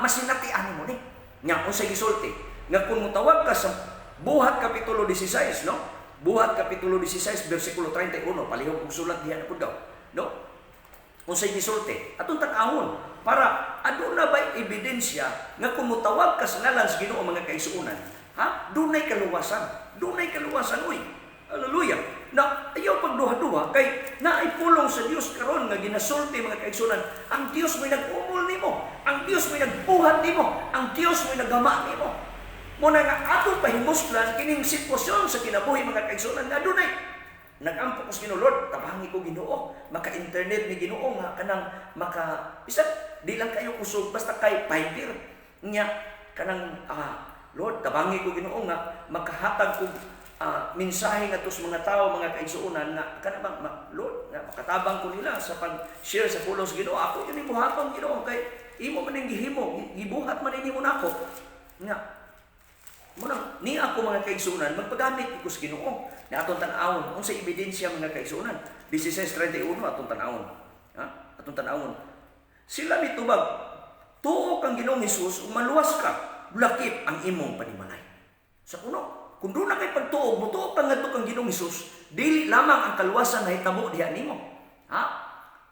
masinatian mo ni. Nya unsay gisulti? Nga kung mutawag ka sa Buhat kapitulo 16, no? Buhat kapitulo 16 bersikulo 31, palihog og sulat diha na pud daw, no? Unsay gisulti? Atong tan-awon para aduna bay ebidensya nga kung mutawag ka sa ngalan sa Ginoo, mga kaigsuonan, ha? Dunay kaluwasan. Dunay kaluwasan, uy. Hallelujah. Na ayaw pagduha-duha kay naay pulong sa Dios karon nga ginasulti, mga kaigsuonan. Ang Dios mo'y nag-umol nimo. Ang Dios mo'y nagbuhat nimo. Ang Dios mo'y naghama nimo. Mo na nga atong pahimuslan kining sitwasyon sa kinabuhi, mga kaigsuonan, nga dunay nagampo ko sa Ginoo, "Lord, tabangi ko, Ginoo, maka-internet ni Ginoo nga kanang maka bisan di lang kayo kusog, basta kay fiber nya kanang Lord, tabangi ko, Ginoo, nga makahatag ko mensahe ngadto sa mga tao, mga kaigsuonan, nga kanang bang Lord, nga makatabang ko nila sa pag-share sa pulong sa Ginoo. Ako yun buhaton, Ginoo, kay imo man ning gihimo, gibuhat man nimo nako." Nga muna, ni ako, mga kaigsuonan, magpagamit ko sa Ginoo. Na atong tan-awon unsa ebidensya, mga kaigsuonan. 16:31 atong tan-awon. Ha? Atong tan-awon. Sila mitubag, "Tuo kang Ginoong Hesus ug maluwas ka, lakip ang imong panimalay." Sa kuno, kung duna kay pagtuo, mutuo ka ngadto kang Ginoong Hesus, dili lamang ang kaluwasan nahitabo diha nimo. Ha?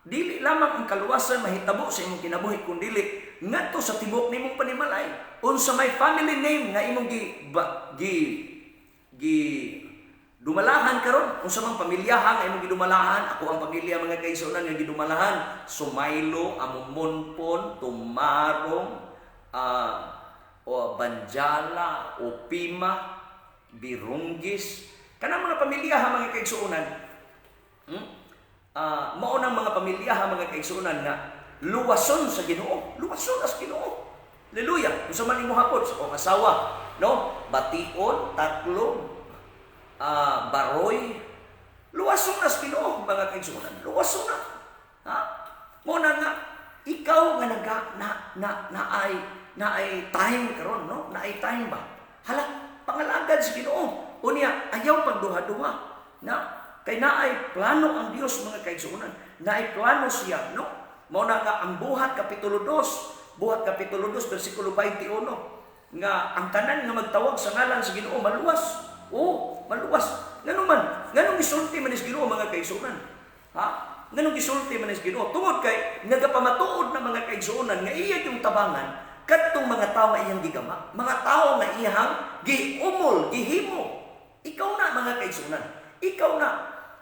Dili lamang ang kaluwasan mahitabo sa imong kinabuhi kun dili ngadto sa tibuok nimong panimalay. Unsa may family name nga imong gi ba, gi gi dumalahan karon, unsa mang pamilyaha nga imong gidumalahan? Ako ang pamilya, mga kaigsuonan, nga gidumalahan, Sumaylo, Amumonpon, Tumarong, o Banjala, o Pima, Birunggis, kanang mga pamilyaha, mga kaigsuonan. Mao nang mga pamilya ha, mga kaigsuonan, nga luwason sa Ginoo, luwason sa Ginoo. Hallelujah. Unsa man imo hapot sa akong asawa, no? Bation, taklob, baroy, luwason na sa Ginoo, mga kaigsuonan. Luwason na. Ha? Mao na nga ikaw nga naga na na naay naay time karon, no? Naay time ba? Hala, pangalagad sa Ginoo. Unya, ayaw pagduha-duha. Na kay naay plano ang Dios, mga kaigsuonan. Naay plano siya, no? Mao na nga ang Buhat kapitulo 2, Buhat kapitulo 2 bersikulo 21 nga ang tanan nga magtawag sa ngalan sa Ginoo maluwas. Oh, maluwas. Ngano man? Nganong gisulti man is Ginoo, mga kaigsuonan? Ha? Nganong gisulti man is Ginoo? Tungod kay nagapamatuod na, mga kaigsuonan, nga iya yung tabangan kadtong mga tao nga iyang gigama, mga tao nga iyang giumol, gihimo. Ikaw na, mga kaigsuonan. Ikaw na.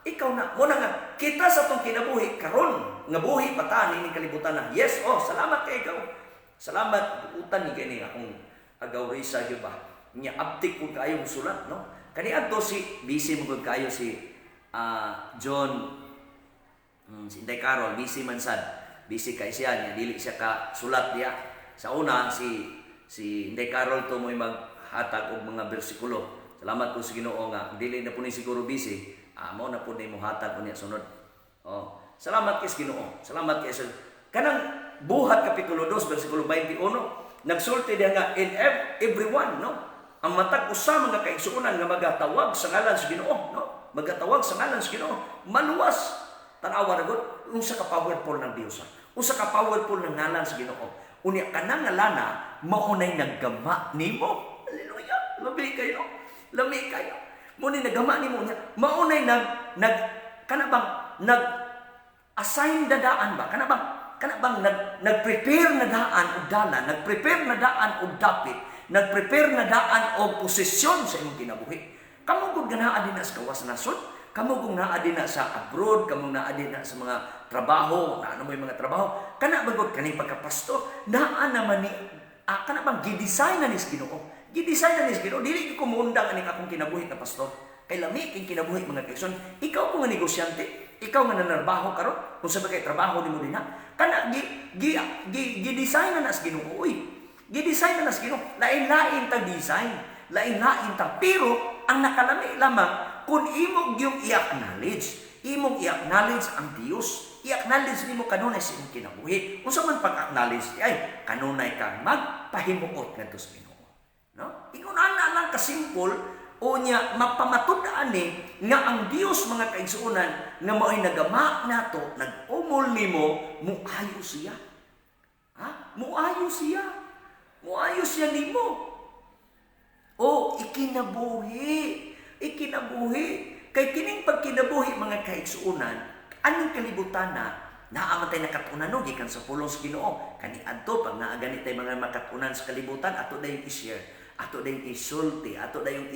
Ikaw na. Mao na nga kita sa atong kinabuhi karon nga buhi pa ta nining kalibutan na. Yes, oh, salamat kay ikaw. Salamat utan ni kini akong agaw Risa gyud ba. Nya abtik ko kaayong sulat, no? Kani adto si busy mo gud kayo si John, si Inday Carol busy man sad. Busy kay siya nya dili siya ka sulat diya. Sa una si si Inday Carol to mo'y maghatag og mga bersikulo. Salamat po sa Ginoo nga dili na po ni siguro busy. Mao na po ni mohatag unya sunod. Oh, salamat kay sa Ginoo. Salamat kay sa kanang Buhat kapitulo 2 bersikulo 21 nagsulti diha nga in everyone, no? Ang matag usa, mga kaigsuonan, nga magatawag sa ngalan sa Ginoo, no? Magatawag sa ngalan sa Ginoo, maluwas. Tanawa ra gud unsa ka powerful ng Dios. Unsa ka powerful ng ngalan sa Ginoo. Unya kanang ngalana mao nay naggama nimo. Hallelujah. Lami kayo. Lami kayo. Mao ni nagama nimo unya mao nay nag nag kana bang nag assign dadaan ba? Kana bang nag nag-prepare na daan og dalan, nag-prepare na daan og dapit, nag-prepare na daan og posisyon sa imong kinabuhi. Kamo gud nga naa din na sa gawas nasod, kamo gud naa din na sa abroad, kamo naa din na sa mga trabaho, na ano mo yung mga trabaho, kana ba gud kaning pagkapastor, naa naman ni kana bang gidesign na ni sa Ginoo. Gidesign na ni sa Ginoo, dili ko muundang aning akong kinabuhi na pastor. Kay lami king kinabuhi, mga kaigsoon. Ikaw po nga negosyante, ikaw nga nanarbaho karon, kung sa kay trabaho nimo dinha, kana gi gi gi gi-design na na sa Ginoo uy. Gi-design na na sa Ginoo. Lain-lain ta design, lain-lain ta, pero ang nakalami lamang kung imo gyung i-acknowledge, imong i-acknowledge ang Dios. I-acknowledge nimo kanunay sa imong kinabuhi. Unsa man pag-acknowledge? Ay, kanunay kang magpahimuot ngadto sa Ginoo. No? Ingon ana lang kasimple. Unya mapamatud-an ni nga ang Dios, mga kaigsuonan, nga mao'y nagama nato, nag-umol nimo, muayo siya. Ha? Muayo siya. Muayo siya nimo. O ikinabuhi. Ikinabuhi. Kay kining pagkinabuhi, mga kaigsuonan, aning kalibutan na naa man tay nakatunan, no, gikan sa pulong sa Ginoo. Kani adto pag naa gani tay mga makatunan sa kalibutan, ato dayong i-share, ato dayong isulti, ato dayong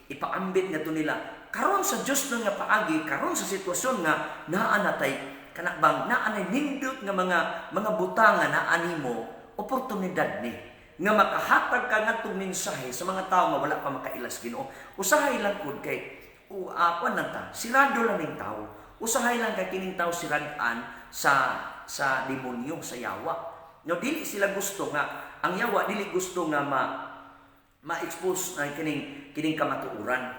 ipaambit ngadto nila. Karon sa Dios na nga paagi, karon sa sitwasyon nga naa na tay kana bang naa nay nindot nga mga butang nga naa nimo, oportunidad ni nga makahatag ka ngadtong mensahe sa mga tao nga wala pa makailas Ginoo. Usahay lang pud kay kuan lang ta, sirado lang ning tao. Usahay lang kay kining tao sirad-an sa demonyo, sa yawa. No, dili sila gusto nga ang yawa dili gusto nga ma ma-expose na kining kining kamatuoran.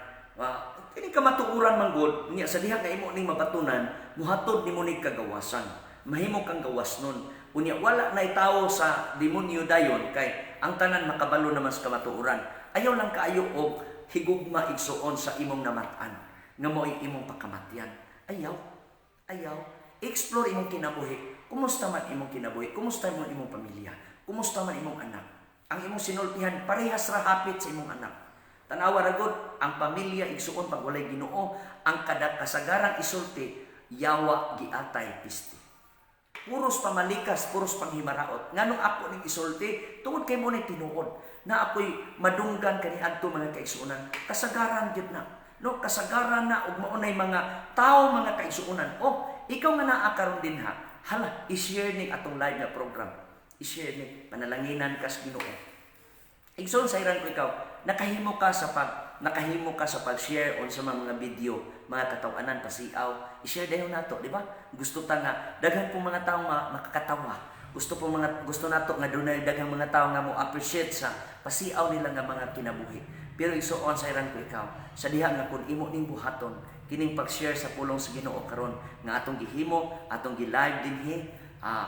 Kining kamatuoran man gud niya sa diha nga imo ning mabatunan, muhatod nimo ning kagawasan. Mahimo kang gawas nun. Unya wala na tawo sa demonyo dayon kay ang tanan makabalo naman sa kamatuoran. Ayaw lang kaayo og higugma, igsuon, sa imong namat-an nga mo'y imong pakamatyan. Ayaw. Ayaw. Explore imong kinabuhi. Kumusta man imong kinabuhi? Kumusta man imong pamilya? Kumusta man imong anak? Ang imong sinultihan parehas ra hapit sa imong anak. Tanawa ra gud ang pamilya, igsuon, pag walay Ginoo, ang kada kasagarang isulti yawa giatay pisti. Puros pamalikas, puros panghimaraot. Nganong ako ning isulti? Tungod kay mo ni tinuod na ako'y madunggan kaniadto, mga kaigsuonan. Kasagaran gyud na. No, kasagaran na ug maunay mga tao, mga kaigsuonan. Oh, ikaw nga naa karon dinha. Hala, i-share ni atong live nga program. I-share ni, panalanginan kas Ginoo. Igsoon, sayran ko ikaw, nakahimo ka sa pag Nakahimo ka sa pag-share unsa mga video, mga katawanan, pasiaw, i-share dayon nato, di ba? Gusto ta nga daghan pong mga tawo makakatawa. Gusto nato nga dunay daghang mga tawo nga mo appreciate sa pasiaw nila nga mga kinabuhi. Pero igsuon, sayran ko ikaw sa diha nga kung imo ning buhaton kining pag-share sa pulong sa Ginoo karon nga atong gihimo, atong gi-live dinhi,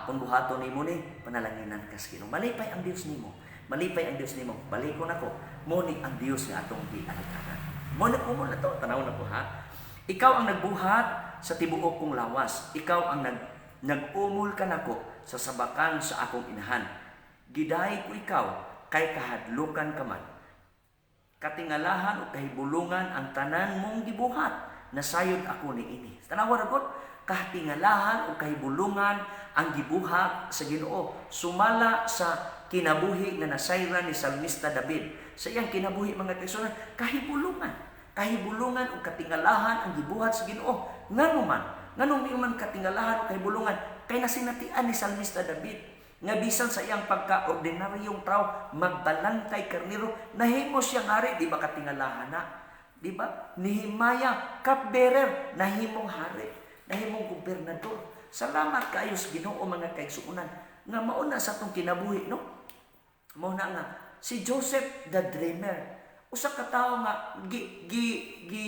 kung buhaton nimo ni, panalanginan ka sa Ginoo. Malipay ang Dios nimo. Malipay ang Dios nimo. Balikon ako. Mo ni ang Dios nga atong gialagaran. Mo na ko mo na to, tanaw na ko ha. Ikaw ang nagbuhat sa tibuok kong lawas. Ikaw ang nag-umol kanako sa sabakan sa akong inahan. Gidaig ko ikaw kay kahadlukan ka man. Katingalahan o kahibulungan ang tanan mong gibuhat. Nasayod ako ni ini. Tanawa ra gud, katingalahan o kahibulungan ang gibuhat sa Ginoo. Sumala sa kinabuhi nga nasayran ni Salmista David. Sa iyang kinabuhi, mga kaigsuonan, kahibulungan. Kahibulungan o katingalahan ang gibuhat sa Ginoo. Ngano man? Nganong man katingalahan o kahibulungan? Kay nasinatian ni Salmista David nga bisan sa iyang pagka-ordinaryong tao, magbalantay karniro, nahimo siyang hari, di ba katingalahan na? Di ba? Nehemiah, cupbearer, nahimong hari, nahimong gobernador. Salamat kayo sa Ginoo, mga kaigsuonan, nga mauna sa atong kinabuhi, no? Mao na nga si Joseph the Dreamer, usa ka tawo nga gi gi gi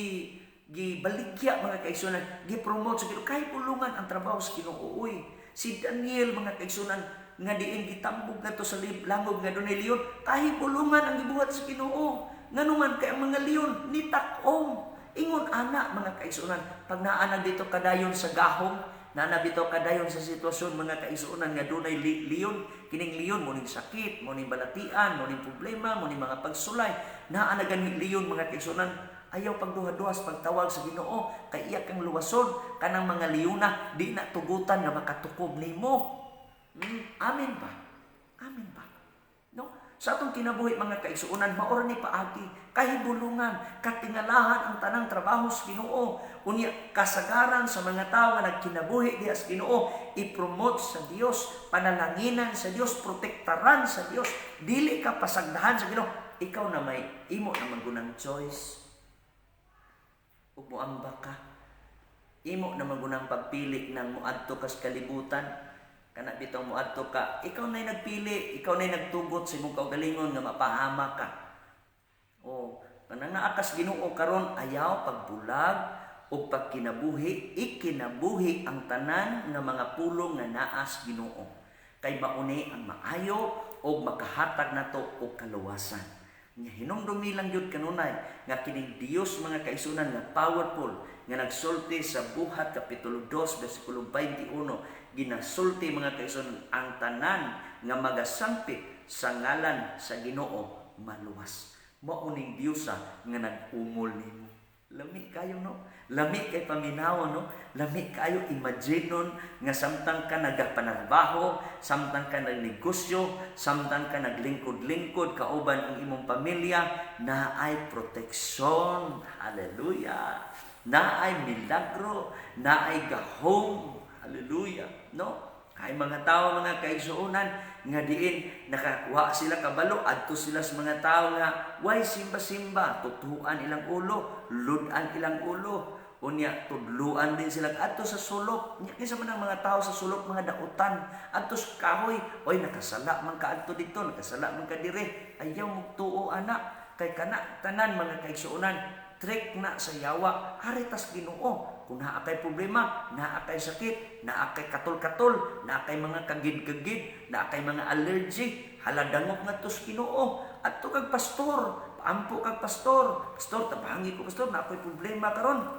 gibaligya, mga kaigsuonan, gi-promote sa Ginoo. Kahibulungan ang trabaho sa Ginoo uy. Si Daniel, mga kaigsuonan, nga diin gitambog ngadto sa langob nga dunay leon, kahibulungan ang gibuhat sa Ginoo. Ngano man? Kay ang mga leon nitak-om. Ingon ana, mga kaigsuonan, pag naa na dito kadayon sa gahom, naa bitaw kadayon sa sitwasyon, mga kaigsuonan, nga dunay leon, kining leon mo ning sakit, mo ning balatian, mo ning problema, mo ning mga pagsulay. Naa na gani leon, mga kaigsuonan, ayaw pagduha-duhas pagtawag sa Ginoo kay iya kang luwason. Kanang mga leona di na tugutan nga makatukob nimo. Amen ba? Amen ba? No? Sa atong kinabuhi, mga kaigsuonan, mao ni paagi, kahibulungan, katingalahan ang tanang trabaho sa Ginoo. Unya kasagaran sa mga tawo nga nagkinabuhi diha sa Ginoo, i-promote sa Dios, panalanginan sa Dios, protektaran sa Dios, dili ka pasagdahan sa Ginoo. Ikaw na may imo na gunang choice. Ug moamba ka. Imo na gunang pagpili ng moadto ka sa kalibutan, kana bitong moadto ka, ikaw na'y nagpili, ikaw na'y nagtugot sa imong kaugalingon nga mapahama ka. O, kanang naa kas Ginoo karon, ayaw pagbulag o pagkinabuhi, ikinabuhi ang tanan nga mga pulong nga naa sa Ginoo. Kay mauni ang maayo o makahatag nato og kaluwasan. Nya hinumdumi lang gyud kanunay nga kining Dios, mga kaigsuonan, nga powerful nga nagsulti sa Buhat kapitulo 2 bersikulo 21, ginasulti, mga kaigsuonan, ang tanan nga magasangpit sa ngalan sa Ginoo maluwas. Mao ning Diyosa nga nag-umol nimo. Lami kayo, no? Lami kay paminaw, no? Lami kayo imaginon nga samtang ka nagapanarbaho, samtang ka nagnegosyo, samtang ka naglingkod-lingkod kauban ang imong pamilya, naay proteksyon. Hallelujah. Naay milagro, naay gahom. Hallelujah. No? Kay mga tao, mga kaigsuonan, nga diin nakakuha sila kabalo, adto sila sa mga tao nga way simba-simba, tutuan ilang ulo, ludan ilang ulo, unya tudluan din sila adto sa sulok. Nya kinsa man ang mga tao sa sulok, mga dautan, adto sa kahoy, oy, nakasala man ka adto dito, nakasala man ka dire, ayaw mugtuo ana, kay kana tanan, mga kaigsuonan, trick na sa yawa. Ari tas Ginoo. Kung naa kay problema, naa kay sakit, naa kay katol-katol, naa kay mga kagid-kagid, naa kay mga allergy, haladangop nga tos Ginoo. Adto kag pastor, paampo kag pastor. "Pastor, tabangi ko, pastor, naa koy problema karon.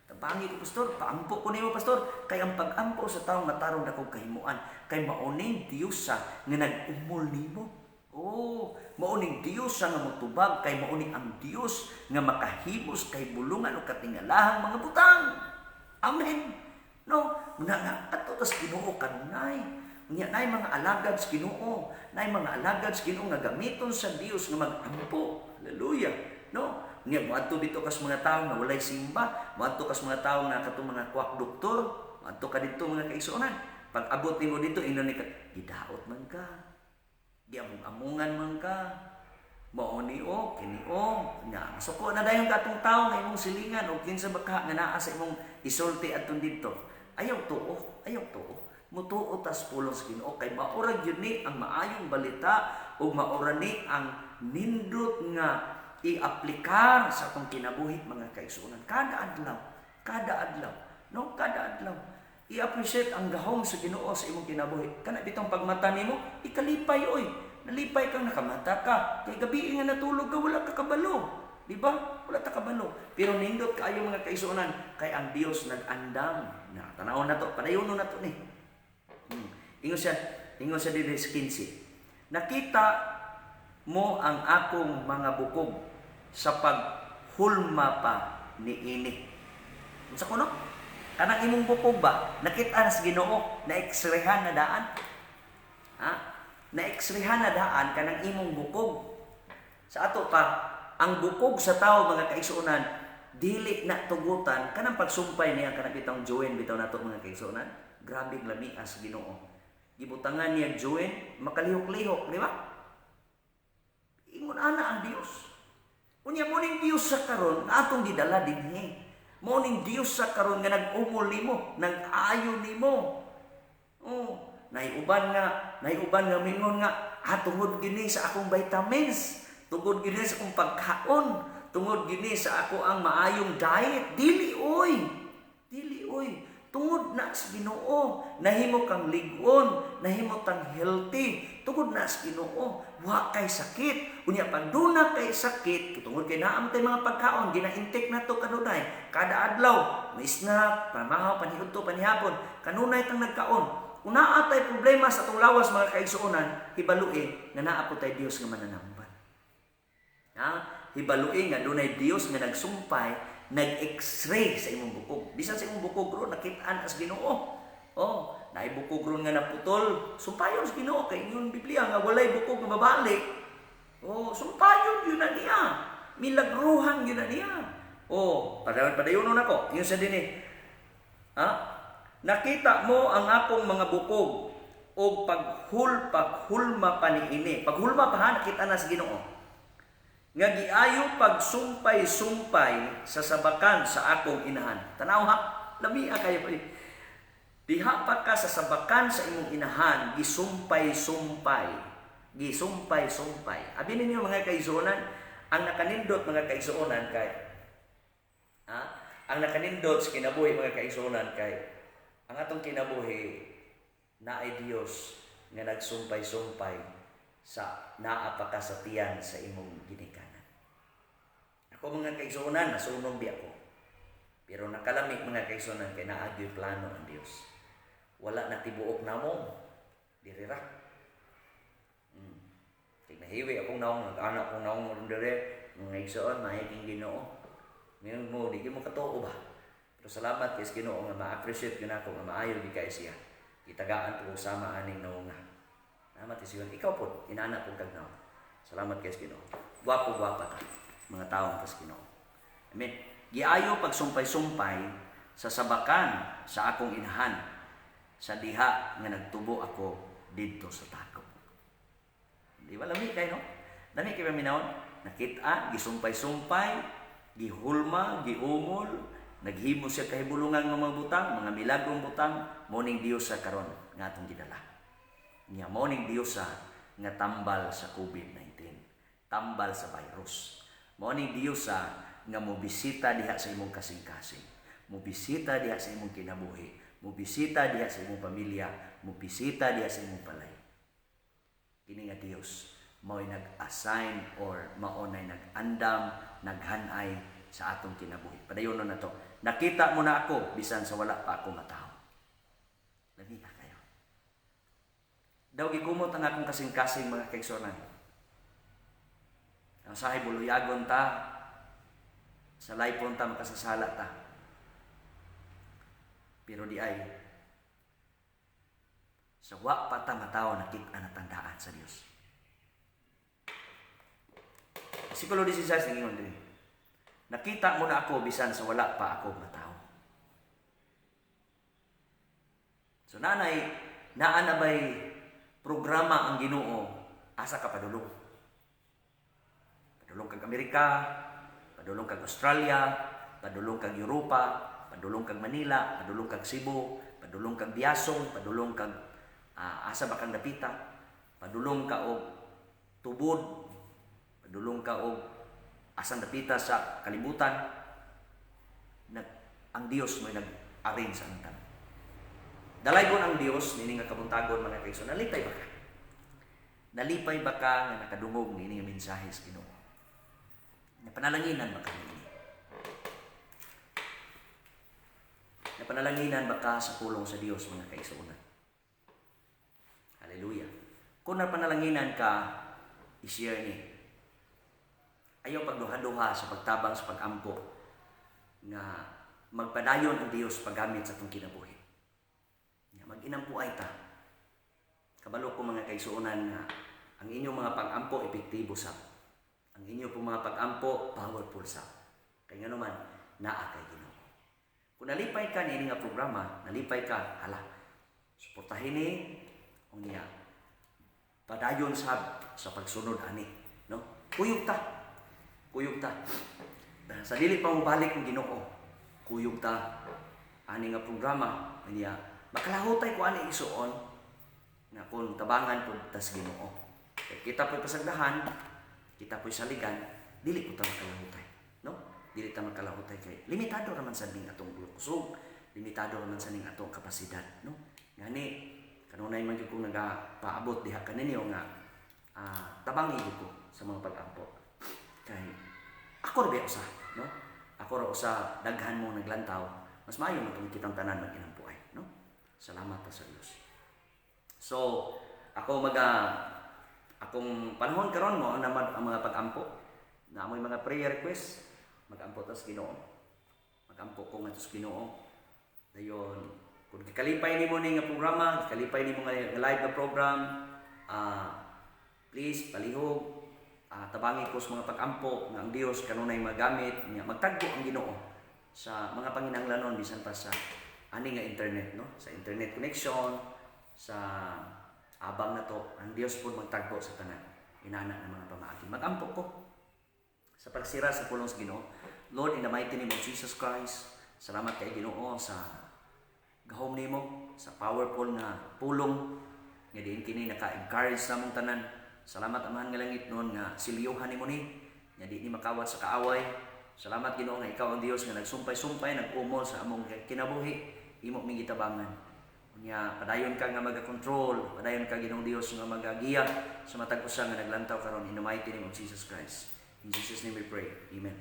Tabangi ko, pastor, paampo ko nimo, pastor." Kay ang pag-ampo sa taong matarong dakong kahimuan, kay mauning Diyosa nga nag-umol nimo. Oh, mauning Dios nga motubag, kay mauni ang Dios nga makahimos kahibulungan o katingalahang mga butang. Amen. No, nga nga adto tas Ginoo kanunay. Unya nay mga alagad sa Ginoo, nay mga alagad sa Ginoo nga gamiton sa Dios nga mag-ampo. Hallelujah. No? Unya moadto bitaw kas mga tawo nga walay simba, moadto kas mga tawo nga katong mga quack doktor, moadto ka didto, mga kaigsuonan. Pag abot nimo didto, ingnon ni ka, gidaot man ka. Giamong-amungan man ka. Mao ni o, kini o, nga suko na dayon katong tawo nga imong silingan o kinsa ba ka nga naa sa imong isulti adtong didto. Ayaw tuo, ayaw tuo. Mutuo tas pulong sa Ginoo kay maura gyud ni ang maayong balita ug maura ni ang nindot nga i-aplikar sa atong kinabuhi, mga kaigsuonan. Kada adlaw, no? Kada adlaw. I-appreciate ang gahom sa Ginoo sa imong kinabuhi. Kana bitong pagmata nimo, ikalipay oy. Nalipay kang nakamata ka. Kay gabi nga natulog ka, wala ka kabalo. Di ba? Wala ta kabalo. Pero nindot kaayo, mga kaigsuonan, kay ang Dios nag-andam. Na tanaw na to, padayonon na to ni. Ingon siya diri sa 15. "Nakita mo ang akong mga bukog sa paghulma pa niini." Unsa kuno? Kanang imong bukog ba? Nakita na sa Ginoo, na x-rayhan na daan. Ha? Na x-rayhan na daan kanang imong bukog. Sa ato pa, ang bukog sa tao, mga kaigsuonan, dili na tugutan kanang pagsumpay niya, kanang bitong joint bitaw nato, mga kaigsuonan. Grabe lami as Ginoo. Gibutangan niya joint, makalihok-lihok, di ba? Ingon ana ang Dios. Unya mo ning Dios sa karon nga atong gidala dinhi. Mo ning Dios sa karon nga nag-umol nimo, nag-ayo nimo. Oh, naiuban nga mingon nga, "Ah, tungod gini sa akong vitamins, tungod gini sa akong pagkaon, tungod gini sa ako ang maayong diet." Dili oy. Dili oy. Tungod na sa Ginoo, nahimo kang lig-on, nahimo kang healthy. Tungod na sa Ginoo, wa kay sakit. Unya pag duna kay sakit, tungod kay naa man tay mga pagkaon, gina-intake na to kanunay. Kada adlaw, may snack, pamahaw, paniudto, panihapon, kanunay tang nagkaon. Kung naa tay problema sa atong lawas, mga kaigsuonan, hibalui nga naa po tay Dios nga mananamban. Ha? Hibalui nga dunay Dios nga nagsumpay, nag-x-ray sa imong bukog. Bisan sa imong bukog ron nakit-an as Ginoo. Oh, naay bukog ron nga naputol, sumpayon sa Ginoo kay ingon Biblia nga walay bukog nga mabalik. Oh, sumpayon yun na niya. Milagruhan yun na niya. Oh, padayon padayonon nako. Ingon sa dinhi. Ha? "Nakita mo ang akong mga bukog og paghulma pa niini." Paghulma pa ha, nakita na sa Ginoo. "Nga giayo pagsumpay-sumpay sa sabakan sa akong inahan." Tanaw ha, lamia kayo pa. Diha pa ka sa sabakan sa imong inahan, gisumpay-sumpay. Gisumpay-sumpay. Abi ninyo, mga kaigsuonan, ang nakanindot, mga kaigsuonan, kay ha? Ang nakanindot sa kinabuhi, mga kaigsuonan, kay ang atong kinabuhi naay Dios nga nagsumpay-sumpay sa naa pa ka sa tiyan sa imong ginikanan. Ako, mga kaigsuonan, nasunog di ako. Pero nakalami, mga kaigsuonan, kay naa gyoy plano ang Dios. Wala na tibuok namo. Diri ra. Kay nahiwi akong naong, nag-anak akong naong ron dire, mga igsoon, maayo Ginoo. Ngayon mo, di mo katuo ba? Pero salamat kay sa Ginoo nga ma-appreciate yun ako nga maayo di kay siya. Gitagaan ko sama aning naong nga. Salamat kay Ginoo. Ikaw po, inana po kag naong. Salamat kay sa Ginoo. Gwapo gwapa ka, mga taong kas Ginoo. Amen. "Giayo pagsumpay-sumpay sa sabakan sa akong inahan sa diha nga nagtubo ako didto sa tago." Di ba lami kay no? Lami kay paminawon? Nakita, gisumpay-sumpay, gihulma, giumol, naghimo siya kahibulungan ng mga butang, mga milagrong butang, mo ning Dios sa karon nga atong gidala. Nya mo ning Dios sa nga tambal sa COVID-19, tambal sa virus. Mo ning Dios sa nga mobisita diha sa imong kasing-kasing, mobisita diha sa imong kinabuhi, mobisita diha sa imong pamilya, mobisita diha sa imong balay. Kini nga Dios mao'y nag-assign or mao nay nag-andam, naghanay sa atong kinabuhi. Padayonon na to. "Nakita mo na ako bisan sa wala pa ako matawo." Lami na kayo. Daw gikumot ang akong kasing-kasing, mga kaigsuonan. Ang sahay buluyagon ta, sa laypon ta makasasala ta. Pero di ay sa wa pa ta matawo, nakita na tandaan sa Dios. Versikulo 16 ningon din. "Nakita mo na ako bisan sa wala pa ako matawo." So nanay, naa na bay programa ang Ginoo asa ka padulong. Padulong kag Amerika, padulong kag Australia, padulong kag Europa, padulong kag Manila, padulong kag Cebu, padulong kag Biasong, padulong kag asa ba kang dapita, padulong ka og Tubod, padulong ka og asang dapita sa kalibutan, ang Dios mo'y nag-arrange sa tanan. Dalaygon ang Dios niini nga kabuntagon, mga kaigsoon. Nalipay ba ka? Nalipay ba ka nga nakadungog niini nga mensahe sa Ginoo? Napanalanginan ba ka niini? Napanalanginan ba ka sa pulong sa Dios, mga kaigsuonan? Hallelujah. Kung napanalanginan ka, i-share ni. Ayaw pagduha-duha sa pagtabang sa pagampo nga magpadayon ang Dios paggamit sa atong kinabuhi. Nga mag-inampuay ta. Kabalo ko, mga kaigsuonan, nga ang inyong mga pag-ampo epektibo sa. Ang inyong pong mga pag-ampo powerful sa. Kay ngano man naa kay Ginoo. Kung nalipay ka niini nga programa, nalipay ka, hala. Suportahin ni unya. Padayon sab sa pagsunod ani, no? Kuyog ta. Kuyog ta. Sa dili pa mobalik ang Ginoo, kuyog ta ani nga programa niya. Makalahutay ko ani, igsuon, nga kung tabangan pud tas Ginoo. Kay kita po'y pasagdahan, kita po'y saligan, dili po ta makalahutay, no? Dili ta makalahutay kay limitado raman sa ning atong kusog, limitado raman sa ning atong kapasidad, no? Gani kanunay man jud kong nagapaabot diha kaninyo nga tabangi jud ko sa mga pag-ampo. Kay ako ra ba usa, no? Ako ra usa, daghan mo naglantaw, mas maayo man tong kitang tanan mag-inampuay, no? Salamat ta sa Dios. So, ako maga akong panahon karon mo naman ang mga pag-ampo. Na amoy mga prayer request, mag-ampo ta sa Ginoo. Mag-ampo ko ngadto sa Ginoo. Dayon, kung gikalipay nimo ni nga programa, gikalipay nimo nga live nga program, please palihog tabangi ko sa mga pag-ampo nga ang Dios kanunay magamit niya, magtagbo ang Ginoo sa mga panginahanglanon bisan pa sa ani nga internet, no, sa internet connection, sa abang na to, ang Dios pud magtagbo sa tanan inana ng mga pamaagi. Magampo ko sa pagsira sa pulong sa Ginoo. Lord, in the mighty name of Jesus Christ, salamat kay Ginoo sa gahom nimo, sa powerful nga pulong nga diin kini naka-encourage sa among tanan. Salamat, Amahan nga langit noon, nga silyuhan nimo ni nga di ni makawat sa kaaway. Salamat, Ginoo, nga ikaw ang Dios nga nagsumpay-sumpay, nag-umol sa among kinabuhi, imo ming gitabangan. Unya padayon ka nga maga-control, padayon ka, Ginoong Dios, nga magagiya sa matag usa nga naglantaw karon, in the mighty name of Jesus Christ. In Jesus' name we pray. Amen.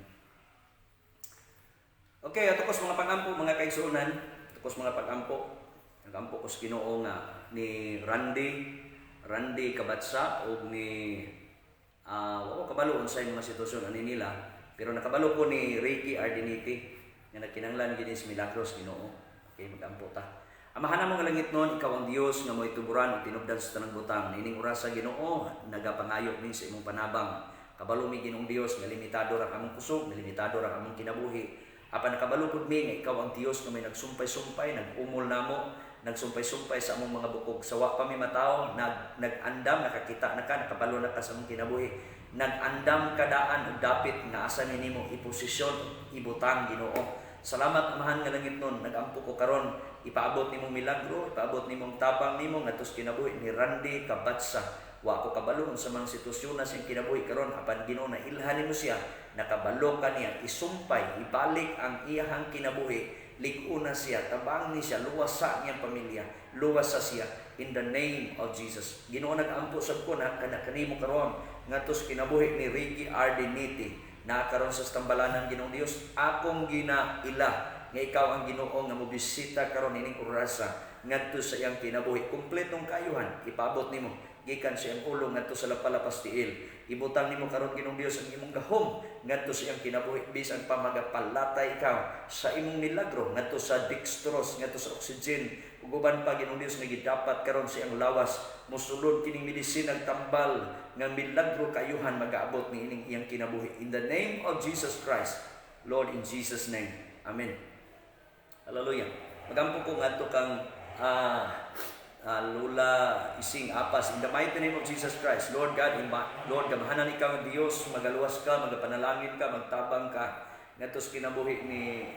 Okay, ato ko sa mga pangampo, mga kaigsuonan, ato ko sa mga pagampo. Nagampo ko sa Ginoo nga ni Randy, Randy Kabatsa ug ni wa ko kabalo unsay mga sitwasyon ani nila, pero nakabalo ko ni Ricky Ardiniti nga nagkinahanglan gini sa milagros Ginoo. Okay, magampo ta. Amahan namo nga langit noon, ikaw ang Dios nga mo'y tuburan ug tinubdan sa tanang butang. Niining orasa, Ginoo, nagapangayo mi sa imong panabang. Kabalo mi, Ginoong Dios, nga limitado ra among kusog, nga limitado ra among kinabuhi. Apan nakabalo pud mi nga ikaw ang Dios nga may nagsumpay-sumpay, nag-umol namo, nagsumpay-sumpay sa among mga bukog. Sa wa pa mi matawo, nag-andam, nakakita na ka, nakabalo na ka sa among kinabuhi. Nag-andam ka daan ug dapit nga asa ni nimo iposisyon, ibutang, Ginoo. Salamat, Amahan nga langit nun, nagampo ko karon, ipaabot nimong milagro, ipaabot nimong tabang nimo ngadto sa kinabuhi ni Randy Kabatsa. Wa ko kabalo sa mga sitwasyon na siyang kinabuhi karon, apan Ginoo, na ilhan nimo siya, nakabalo ka niya, isumpay, ibalik ang iyahang kinabuhi, lig-una siya, tabang ni siya, luwasa niyang pamilya, luwasa siya in the name of Jesus. Ginoo, nag-ampo sab ko na kana kanimo karon ngadto sa kinabuhi ni Ricky Ardiniti na karon sa stambalanan. Ginoong Dios, akong ginaila nga ikaw ang Ginoo nga mobisita karon ining orasa ngadto sa iyang kinabuhi. Kumpletong kayuhan ipaabot nimo gikan sa iyang ulo ngadto sa lapalapas tiil. Ibutang nimo karon, Ginoong Dios, ang imong gahom ngadto sa iyang kinabuhi, bisan pa magapalatay ikaw sa imong milagro ngadto sa dextrose, ngadto sa oxygen ug uban pa, Ginoong Dios, nga gidapat karon sa iyang lawas. Mosulod kining medisinang tambal nga milagro kayuhan magaabot ni ining iyang kinabuhi in the name of Jesus Christ. Lord, in Jesus' name. Amen. Hallelujah. Magampo ko ngadto kang Lola Ising Apas, in the mighty name of Jesus Christ. Lord God, Lord, gamhanan ikaw ang Dios, magaluwas ka, magapanalangin ka, magtabang ka ngadto sa kinabuhi ni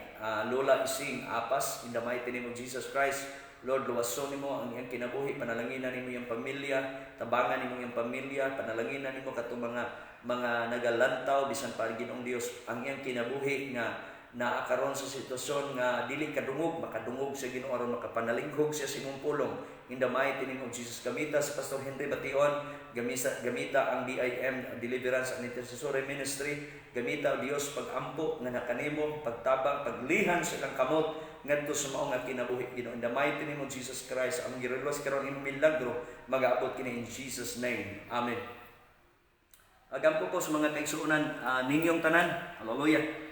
Lola Ising Apas, in the mighty name of Jesus Christ. Lord, luwason nimo ang iyang kinabuhi, panalanginan nimo iyang pamilya, tabangan nimo iyang pamilya, panalanginan nimo katong mga nagalantaw bisan pa, Ginoong Dios, ang iyang kinabuhi nga naa karon sa sitwasyon nga dili kadungog, makadungog sa Ginoo aron makapanalinghog siya sa imong pulong. In the mighty name of Jesus, gamita sa Pastor Henry Bation, gamita, gamita ang DIM, Deliverance and Intercessory Ministry, gamita o Dios pagampo nga nakanimo, pagtabang, paglihan sa ilang kamot ngadto sa mao nga kinabuhi, Ginoo. In the mighty name of Jesus Christ, ang girelos karon imong milagro magaabot kini in Jesus' name. Amen. Agampo ko sa mga kaigsuonan ninyong tanan. Hallelujah.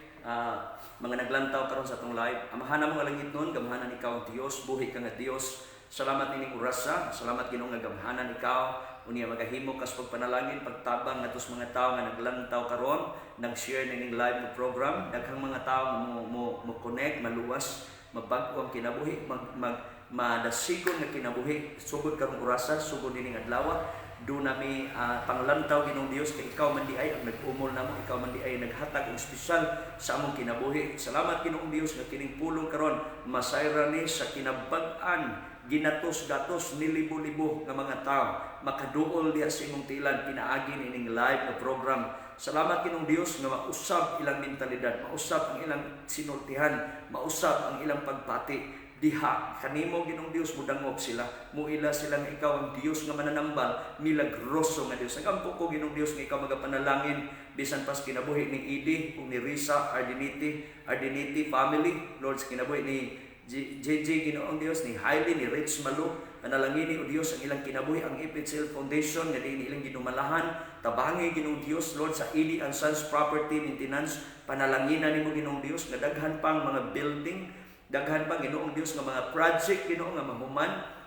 Mga naglantaw karon sa atong live. Amahan mo nga langit nun, gamhanan ikaw ang Dios, buhi ka nga Dios. Salamat nining orasa, salamat, Ginoo, nga gamhanan ikaw. Unya magahimo kas pagpanalangin, pagtabang ngadto sa mga tawo nga naglantaw karon, nag-share nining live nga program, daghang mga tawo nga mo connect, maluwas, mabag-o ang kinabuhi, mag, mag madasigon nga kinabuhi sugod karong orasa, sugod nining adlaw. Do nami panglantaw, Ginoong Dios, kay ikaw man di ay ang nag-umol namo, ikaw man di ay naghatag og espesyal sa among kinabuhi. Salamat, Ginoong Dios, nga kining pulong karon masayran ni sa kinabag-an, ginatos-gatos ni libo-libo nga mga tao makaduol diha sa imong tilan pinaagi nining live nga program. Salamat, Ginoong Dios, nga mausab ilang mentalidad, mausab ang ilang sinultihan, mausab ang ilang pagpati diha kanimo, Ginoong Dios. Mudangop sila, muila sila nga ikaw ang Dios nga mananambal, milagroso nga Dios. Nagampo ko, Ginoong Dios, nga ikaw magapanalangin bisan pas kinabuhi ni Idi ug ni Risa Ardiniti, Ardiniti family, Lord, sa kinabuhi ni JJ, Ginoong Dios, ni Hailey, ni Rich Malu. Panalangini o Dios ang ilang kinabuhi, ang FHL Foundation nga diin ilang ginumalahan. Tabangi, Ginoong Dios, Lord, sa Idi and Sons Property Maintenance. Panalanginan nimo, Ginoong Dios, nga daghan pang mga building, daghan pang, Ginoong Dios, nga mga project, Ginoo, nga mahuman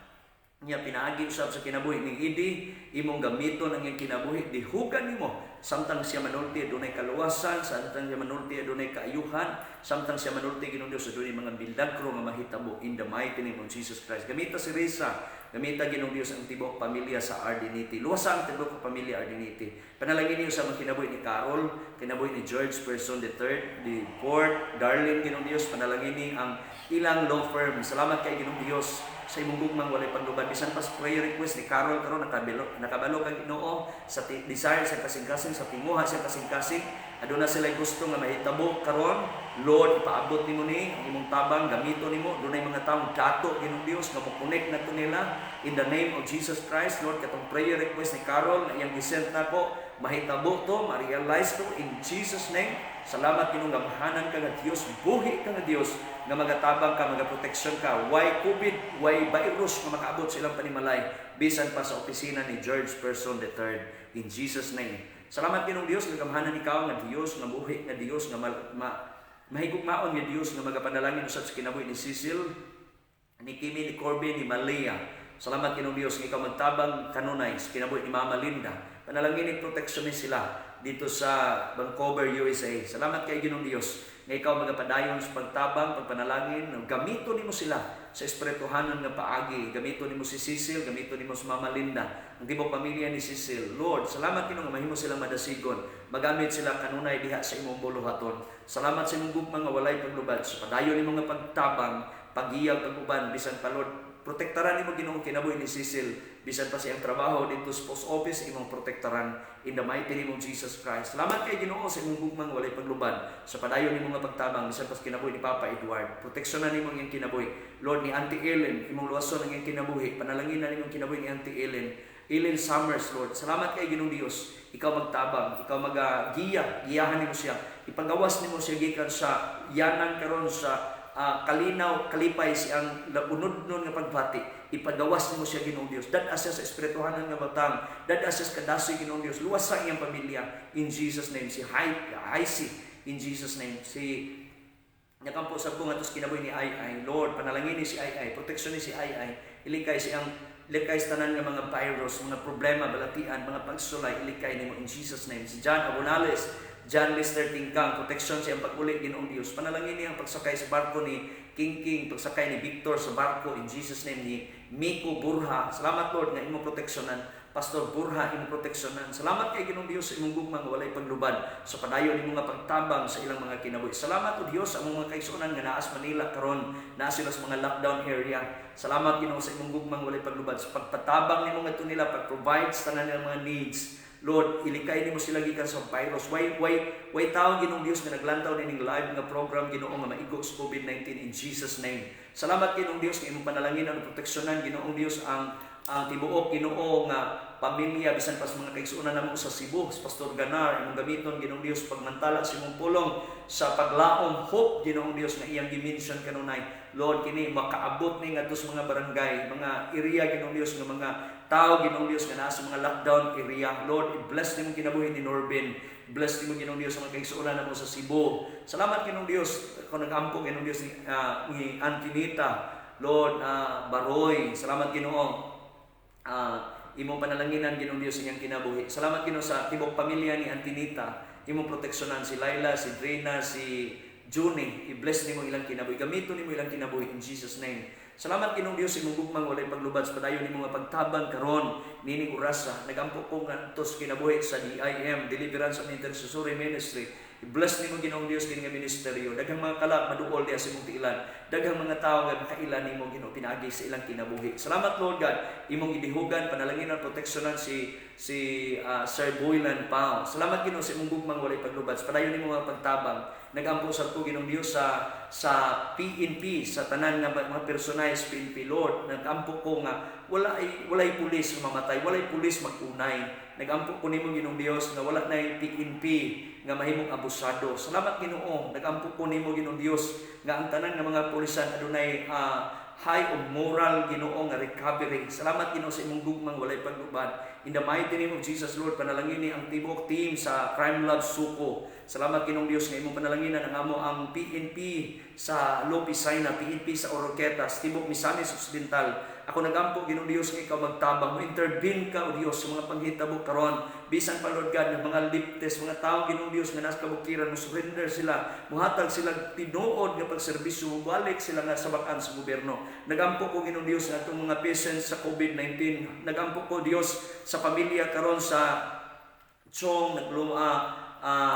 niya pinaagi usab sa kinabuhi ni Idi. Imong gamiton ang iyang kinabuhi, dihugan nimo samtang siya manulti adunay kaluwasan, samtang siya manulti adunay kaayuhan, samtang siya manulti, Ginoong Dios, adunay mga milagro nga mahitabo, in the mighty name of Jesus Christ. Gamita si Risa, gamita, Ginoong Dios, ang tibuok pamilya sa Ardiniti. Luwasa ang tibuok pamilya Ardiniti. Panalangin niyo sa mga kinabuhi ni Carol, kinabuhi ni George Person the third, the fourth, Darlene. Ginoong Dios, panalangin ni ang ilang law firm. Salamat kay Ginoong Dios sa imong gugmang walay paglubad. Bisan pas prayer request ni Carol karon, nakabalo, nakabalo kang Ginoo sa desire sa kasing-kasing, sa tinguha sa kasing-kasing. Aduna sila gusto nga mahitabo karon. Lord, ipaabot nimo ni ang imong tabang, gamito nimo. Dunay mga taong dato, Ginoong Dios, nga mo-connect nato nila in the name of Jesus Christ. Lord, katong prayer request ni Carol nga iyang gisend nako, mahitabo to, ma-realize to in Jesus' name. Salamat, Ginoong, gamhanan ka nga Dios, buhi ka nga Dios nga magatabang ka, magaproteksyon ka. Way COVID, way virus nga makaabot sa ilang panimalay bisan pa sa opisina ni George Person III, in Jesus' name. Salamat, Ginoong Dios, nga gamhanan ikaw nga Dios, nga buhi nga Dios, nga mahigugmaon nga Dios nga magapanalangin usab sa kinabuhi ni Cecil, ni Kimi, ni Corbin, ni Malia. Salamat, Ginoong Dios, nga ikaw magtabang kanunay sa kinabuhi ni Mama Linda. Panalangin ni proteksyon ni sila dito sa Vancouver, USA. Salamat kay Ginoong Dios nga ikaw magapadayon sa pagtabang, pagpanalangin, gamito nimo sila sa espirituhanon nga paagi. Gamito nimo si Cecil, gamito nimo si Mama Linda, ang tibuok pamilya ni Cecil. Lord, salamat, Ginoo, nga mahimo silang madasigon. Magamit sila kanunay diha sa imong buluhaton. Salamat sa imong gugma nga walay paglubad. Sa padayon nimo nga pagtabang, pagiyag, paguban, bisan pa, Lord, protektaran nimo, Ginoo, kinabuhi ni Cecil bisan pa siyang trabaho dito sa post office, imong protektaran in the mighty name of Jesus Christ. Salamat kay Ginoo sa imong gugmang walay paglubad sa padayon nimo nga pagtabang bisan pa sa kinabuhi ni Papa Edward. Proteksyonan nimo ang iyang kinabuhi. Lord, ni Auntie Ellen, imong luwason ang iyang kinabuhi. Panalangin na nimo ang kinabuhi ni Auntie Ellen. Ellen Summers, Lord. Salamat kay Ginoong Dios. Ikaw magtabang, ikaw magagiya, giyahan nimo siya. Ipagawas nimo siya gikan sa yanan karon sa kalinaw, kalipay siyang unod nun nga pagbati. Ipagawas nimo siya, Ginoong Dios. Dad siya sa espirituhanan nga batang. Dad siya sa kadasig, Ginoong Dios. Luwas sa iyang pamilya. In Jesus' name. Si Haisi, in Jesus' name. Si Nakampo sa ko nga kinabuhi ni Ay Ay. Lord, panalangin ni si Ay Ay, proteksyon ni si Ay Ay. Ilikay siyang ilikay sa tanan nga mga virus, mga problema, balatian, mga pagsulay, ilikay nimo in Jesus' name. Si John Abonales, John Lister Tingkang, proteksyon siyang pag-uli, Ginoong Dios. Panalangin niya ang pagsakay sa barko ni Kingking, pagsakay ni Victor sa barko in Jesus' name, ni Miko Burha. Salamat, Lord, nga imong proteksyonan. Pastor Burha, imong proteksyonan. Salamat kay Ginoong Dios sa imong gugma nga walay paglubad sa padayon nimo nga pagtabang sa ilang mga kinabuhi. Salamat o Dios sa among mga kaigsuonan nga naa sa Manila karon, naa sila sa mga lockdown area. Salamat, Ginoo, sa imong gugma nga walay paglubad sa pagpatabang nimo ngadto nila, pag-provide sa tanan nilang mga needs. Lord, ilikay nimo sila gikan sa virus. Way tao, Ginoong Dios, nga naglantaw nining live nga program, Ginoo, nga maigo sa COVID-19 in Jesus' name. Salamat, Ginoong Dios, nga imong panalanginan ug proteksyonan, Ginoong Dios, ang tibuok, Ginoo, nga pamilya, bisan pa sa mga kaigsuonan namo sa Cebu, sa Pastor Ganar, imong gamiton, Ginoong Dios, pagmantala sa imong pulong sa paglaom hope, Ginoong Dios, nga iyang gi-mention kanunay. Lord, kini makaabot ni ngadto sa mga barangay, mga area, Ginoong Dios, nga mga tao, Ginoong Dios, nga naa sa mga lockdown area. Lord, i-bless nimo kinabuhi ni Norbin. Bless nimo, Ginoong Dios, ang mga kaigsuonan namo sa Cebu. Salamat, Ginoong Dios, ako nagampo, Ginoong Dios, ni Antinita, Lord, Baroy. Salamat, Ginoo, imong panalanginan, Ginoong Dios, iyang kinabuhi. Salamat, Ginoo, sa tibok pamilya ni Antinita. Imong proteksyonan si Laila, si Drina, si Juni. I-bless nimo ilang kinabuhi. Gamiton nimo ilang kinabuhi in Jesus' name. Salamat, Ginoong Dios, sa imong gugmang walay paglubad sa padayon nimo nga pagtabang karon nining orasa. Nagampo ko ngadto sa kinabuhi sa DIM, Deliverance and Intercessory Ministry. I-bless nimo, Ginoong Dios, kini nga ministeryo. Daghang mga kalag maduol diha sa imong tiilan. Daghang mga tawo nga makaila nimo, Ginoo, pinaagi sa ilang kinabuhi. Salamat, Lord God, imong gidihugan, panalanginan, proteksyonan si Sir Boylan Pao. Salamat, Ginoo, sa imong gugmang walay paglubad. Sa padayon nimo nga pagtabang. Nagampo sa ko, Ginoong Dios, sa PNP, sa tanan nga mga personay sa PNP, Lord. Nagampo ko nga walay pulis nga mamatay, walay pulis magunay. Nagampo ko nimo, Ginoong Dios, nga wala nay PNP nga mahimong abusado. Salamat, Ginoo. Nagampo ko nimo, Ginoong Dios, nga ang tanan nga mga pulisan adunay high of moral, Ginoo, nga recovery. Salamat, Ginoo, sa imong gugmang walay paglubad. In the mighty name of Jesus, Lord, panalangini ang tibuok team sa Crime Lab Suco. Salamat, Ginoong Dios, nga imong panalanginan ang amo ang PNP sa Lopisayna, PNP sa Oroquieta, tibuok Misamis Occidental. Ako nagampo, Ginoong Dios, nga ikaw magtabang, mo intervene ka, O Dios, sa mga panghitabo karon. Bisan pa, Lord God, ng mga liptes, mga tao, Ginoong Dios, nga nasa kabukiran, mo surrender sila, muhatag sila tinuod nga pagserbisyo, mubalik sila nga sabakan sa gobyerno. Nagampo ko, Ginoong Dios, nga atong mga patients sa COVID-19. Nagampo ko, Dios, sa pamilya karon sa Chong, nagluma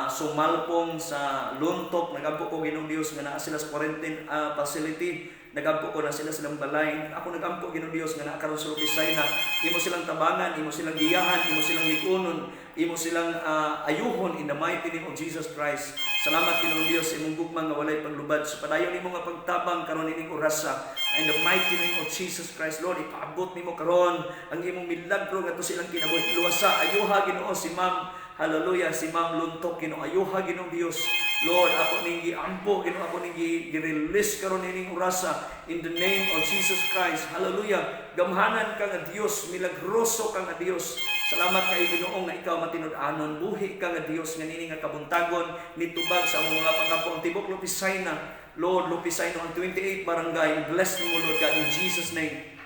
Sumalpong, sa Luntok. Nagampo ko, Ginoong Dios, nga naa sila sa quarantine facility. Nagampo ko na sila silang balay. Ako nagampo, Ginoong Dios, nga naa karon sa Lopisayna. Imo silang tabangan, imo silang giyahan, imo silang likunon, imo silang ayuhon in the mighty name of Jesus Christ. Salamat, Ginoong Dios, sa imong gugma nga walay paglubad sa padayon nimo nga pagtabang karon ining orasa. In the mighty name of Jesus Christ, Lord, ipaabot nimo karon ang imong milagro ngadto sa ilang kinabuhi. Luwasa, ayuha, Ginoo, si Ma'am. Hallelujah, si Ma'am Luntok, Ginoo, ayuha, Ginoong Dios. Lord, ako ning giampo, Ginoo, ako ning gi-release karon ining orasa in the name of Jesus Christ. Hallelujah. Gamhanan ka nga Dios, milagroso ka nga Dios. Salamat kay Ginoo nga ikaw matinud-anon, buhi ka nga Dios nga nini nga kabuntagon nitubag sa among mga pangampo ang tibok Lopisayna. Lord, Lopisayna ang 28 barangay. Bless nimo, Lord God, in Jesus' name.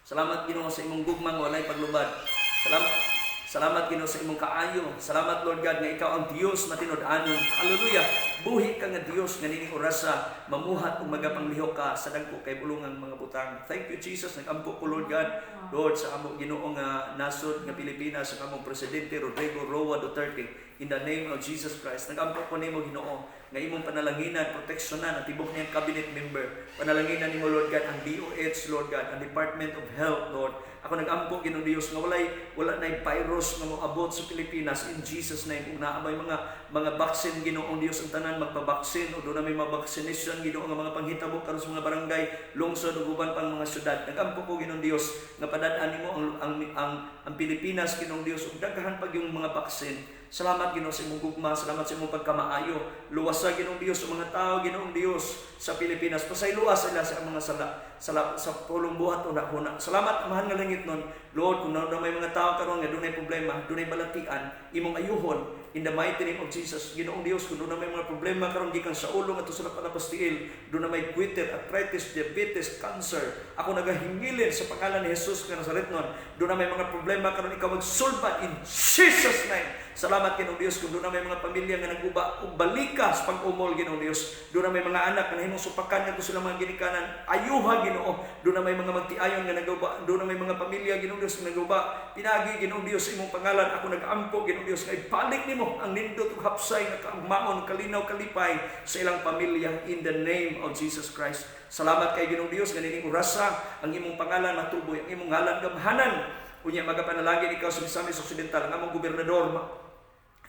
Salamat, Ginoo, sa imong gugmang walay paglubad. Salamat. Salamat, Ginoo, sa imong kaayo. Salamat, Lord God, nga ikaw ang Dios matinud-anon. Hallelujah. Buhi ka nga Dios nga nining orasa mamuhat ug magapanglihok ka sa dagko kay bulungang mga butang. Thank you, Jesus. Nagampo ko, Lord God, Lord, sa amo Ginoo nga nasod nga Pilipinas, sa among presidente Rodrigo Roa Duterte in the name of Jesus Christ. Nagampo ko nimo, Ginoo, nga imong panalanginan, proteksyonan ang tibok niyang cabinet member. Panalanginan nimo, Lord God, ang DOH, Lord God, ang Department of Health, Lord. Ako nagampo, Ginoong Dios, nga wala nay virus nga moabot sa Pilipinas in Jesus' name. Ug naa may mga vaccine, Ginoong Dios, ang tanan magpa-vaccine o duna may mga vaccination, Ginoo, nga mga panghitabo karon sa mga barangay, lungsod ug uban pang mga syudad. Nagampo ko, Ginoong Dios, nga padad-an nimo ang Pilipinas, Ginoong Dios, ug daghan pag yung mga vaccine. Salamat, Ginoo, sa imong gugma, salamat sa imong pagkamaayo. Luwasa, Ginoong Dios, sa mga tao, Ginoong Dios, sa Pilipinas. Pasayloa sila sa mga sala, sa pulong buhat o huna. Salamat, Amahan nga langit nun. Lord, kung na may mga tao karon nga dunay problema, dunay balatian, imong ayuhon. In the mighty name of Jesus, Ginoong Dios, kung duna may mga problema karon gikan sa ulo ngadto sa lapas tiil, duna may goiter, arthritis, diabetes, cancer, ako nagahingilin sa pangalan ni Jesus nga Nazaretnon, duna may mga problema karon, ikaw magsulbad in Jesus' name. Salamat, Ginoong Dios, kung duna may mga pamilya nga naguba ug balika sa pag-umol, Ginoong Dios. Duna may mga anak nga nahimong supakan ngadto sa ilang mga ginikanan, ayuha, Ginoo. Duna may mga magtiayon nga naguba, duna may mga pamilya, Ginoong Dios, nga naguba. Pinaagi, Ginoong Dios, sa imong pangalan ako nag-ampo, Ginoong Dios, nga ibalik nimo ang nindot ug hapsay nga kaugmaon, kalinaw, kalipay sa ilang pamilya in the name of Jesus Christ. Salamat kay Ginoong Dios nga nining orasa ang imong pangalan matuboy, ang imong ngalan gamhanan. Unya magapanalangin ikaw sa Misamis Occidental, ang among gobernador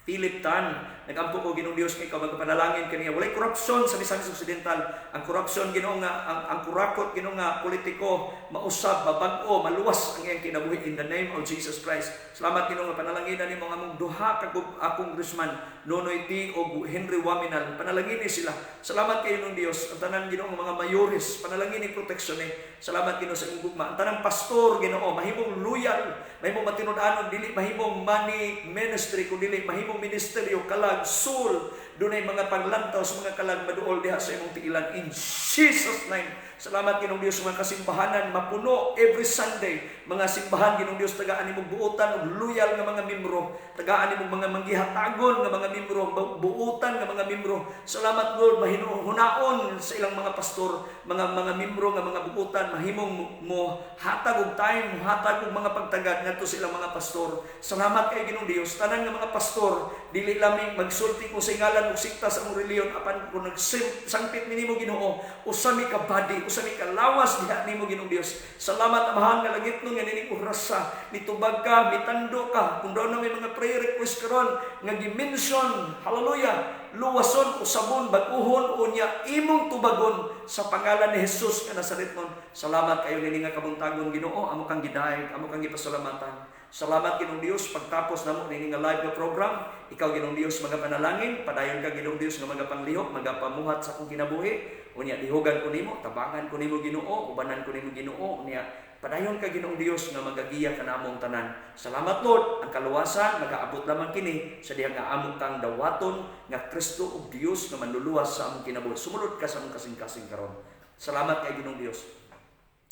Philip Tan, nagampo ko, Ginoong Dios, nga ikaw magapanalangin kaniya. Walay korupsyon sa Misamis Occidental. Ang korupsyon, Ginoo, nga ang kurakot, Ginoo, nga politiko mausab, mabag-o, maluwas ang iyang kinabuhi in the name of Jesus Christ. Salamat, Ginoo, nga panalanginan nimo ang among duha ka congressman, Nonoy T ug Henry Oaminal. Panalangini sila. Salamat kay Ginoong Dios. Ang tanan, Ginoo, nga mga mayores, panalangini, proteksyon ni. Salamat, Ginoo, sa imong gugma. Ang tanang pastor, Ginoo, mahimong loyal, mahimong matinud-anon, dili mahimong money ministry kun dili mahimong ministeryo kalag soul. Dunay mga paglantaw sa mga kalag maduol diha sa imong tiilan in Jesus' name. Salamat, Ginoong Dios, sa mga kasimbahanan mapuno every Sunday. Mga simbahan, Ginoong Dios, tagaan nimong buotan og loyal nga mga membro, tagaan nimong mga manggihatagon nga mga membro, buotan nga mga membro. Salamat, Lord, mahinuhunaon sa ilang mga pastor, mga membro nga mga buotan, mahimong mo hatag og time, hatag og mga pagtagad ngadto sa ilang mga pastor. Salamat kay Ginoong Dios, tanan nga mga pastor dili laming magsulti kung sa ngalan og sikta sa among relihiyon, apan kung nagsangpit mi nimo, Ginoo, usa mi ka body, usa mi ka lawas diha nimo, Ginoong Dios. Salamat, Amahan nga langitnon, nga nining orasa nitubag ka, mitando ka. Kung duna may mga prayer request karon nga gi-mention, hallelujah, luwason, usabon, bag-uhon, unya imong tubagon sa pangalan ni Jesus nga Nazaretnon. Salamat kayo nini nga kabuntagon, Ginoo, amo kang gidayeg, amo kang gipasalamatan. Salamat, Ginoong Dios, pagtapos namo nini nga live nga program, ikaw, Ginoong Dios, magapanalangin, padayon ka, Ginoong Dios, nga magapanglihok, magapamuhat sa akong kinabuhi. Unya lihogan ko nimo, tabangan ko nimo, Ginoo, ubanan ko nimo, Ginoo, unya padayon ka, Ginoong Dios, nga magagiya kanamong tanan. Salamat, Lord, ang kaluwasan magaabot lamang kini sa diha nga among kang dawaton nga Kristo ug Dios nga manluluwas sa among kinabuhi. Sumulod ka sa among kasing-kasing karon. Salamat kay Ginoong Dios.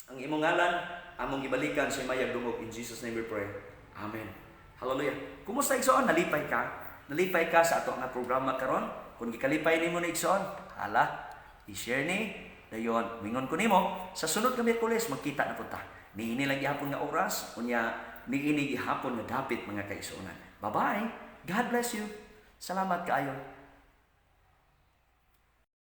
Ang imong ngalan among gibalikan sa mayag dungog. In Jesus' name we pray. Amen. Hallelujah. Kumusta, igsoon? Nalipay ka? Nalipay ka sa ato nga programa karon? Kung gikalipay nimo na, igsoon, hala, i-share ni, dayon, mingon ko nimo, sa sunod nga Miyerkules, magkita na punta. Niini lang gihapon nga oras, unya, niini gihapon nga dapit, mga kaigsuonan. Bye-bye. God bless you. Salamat kaayo.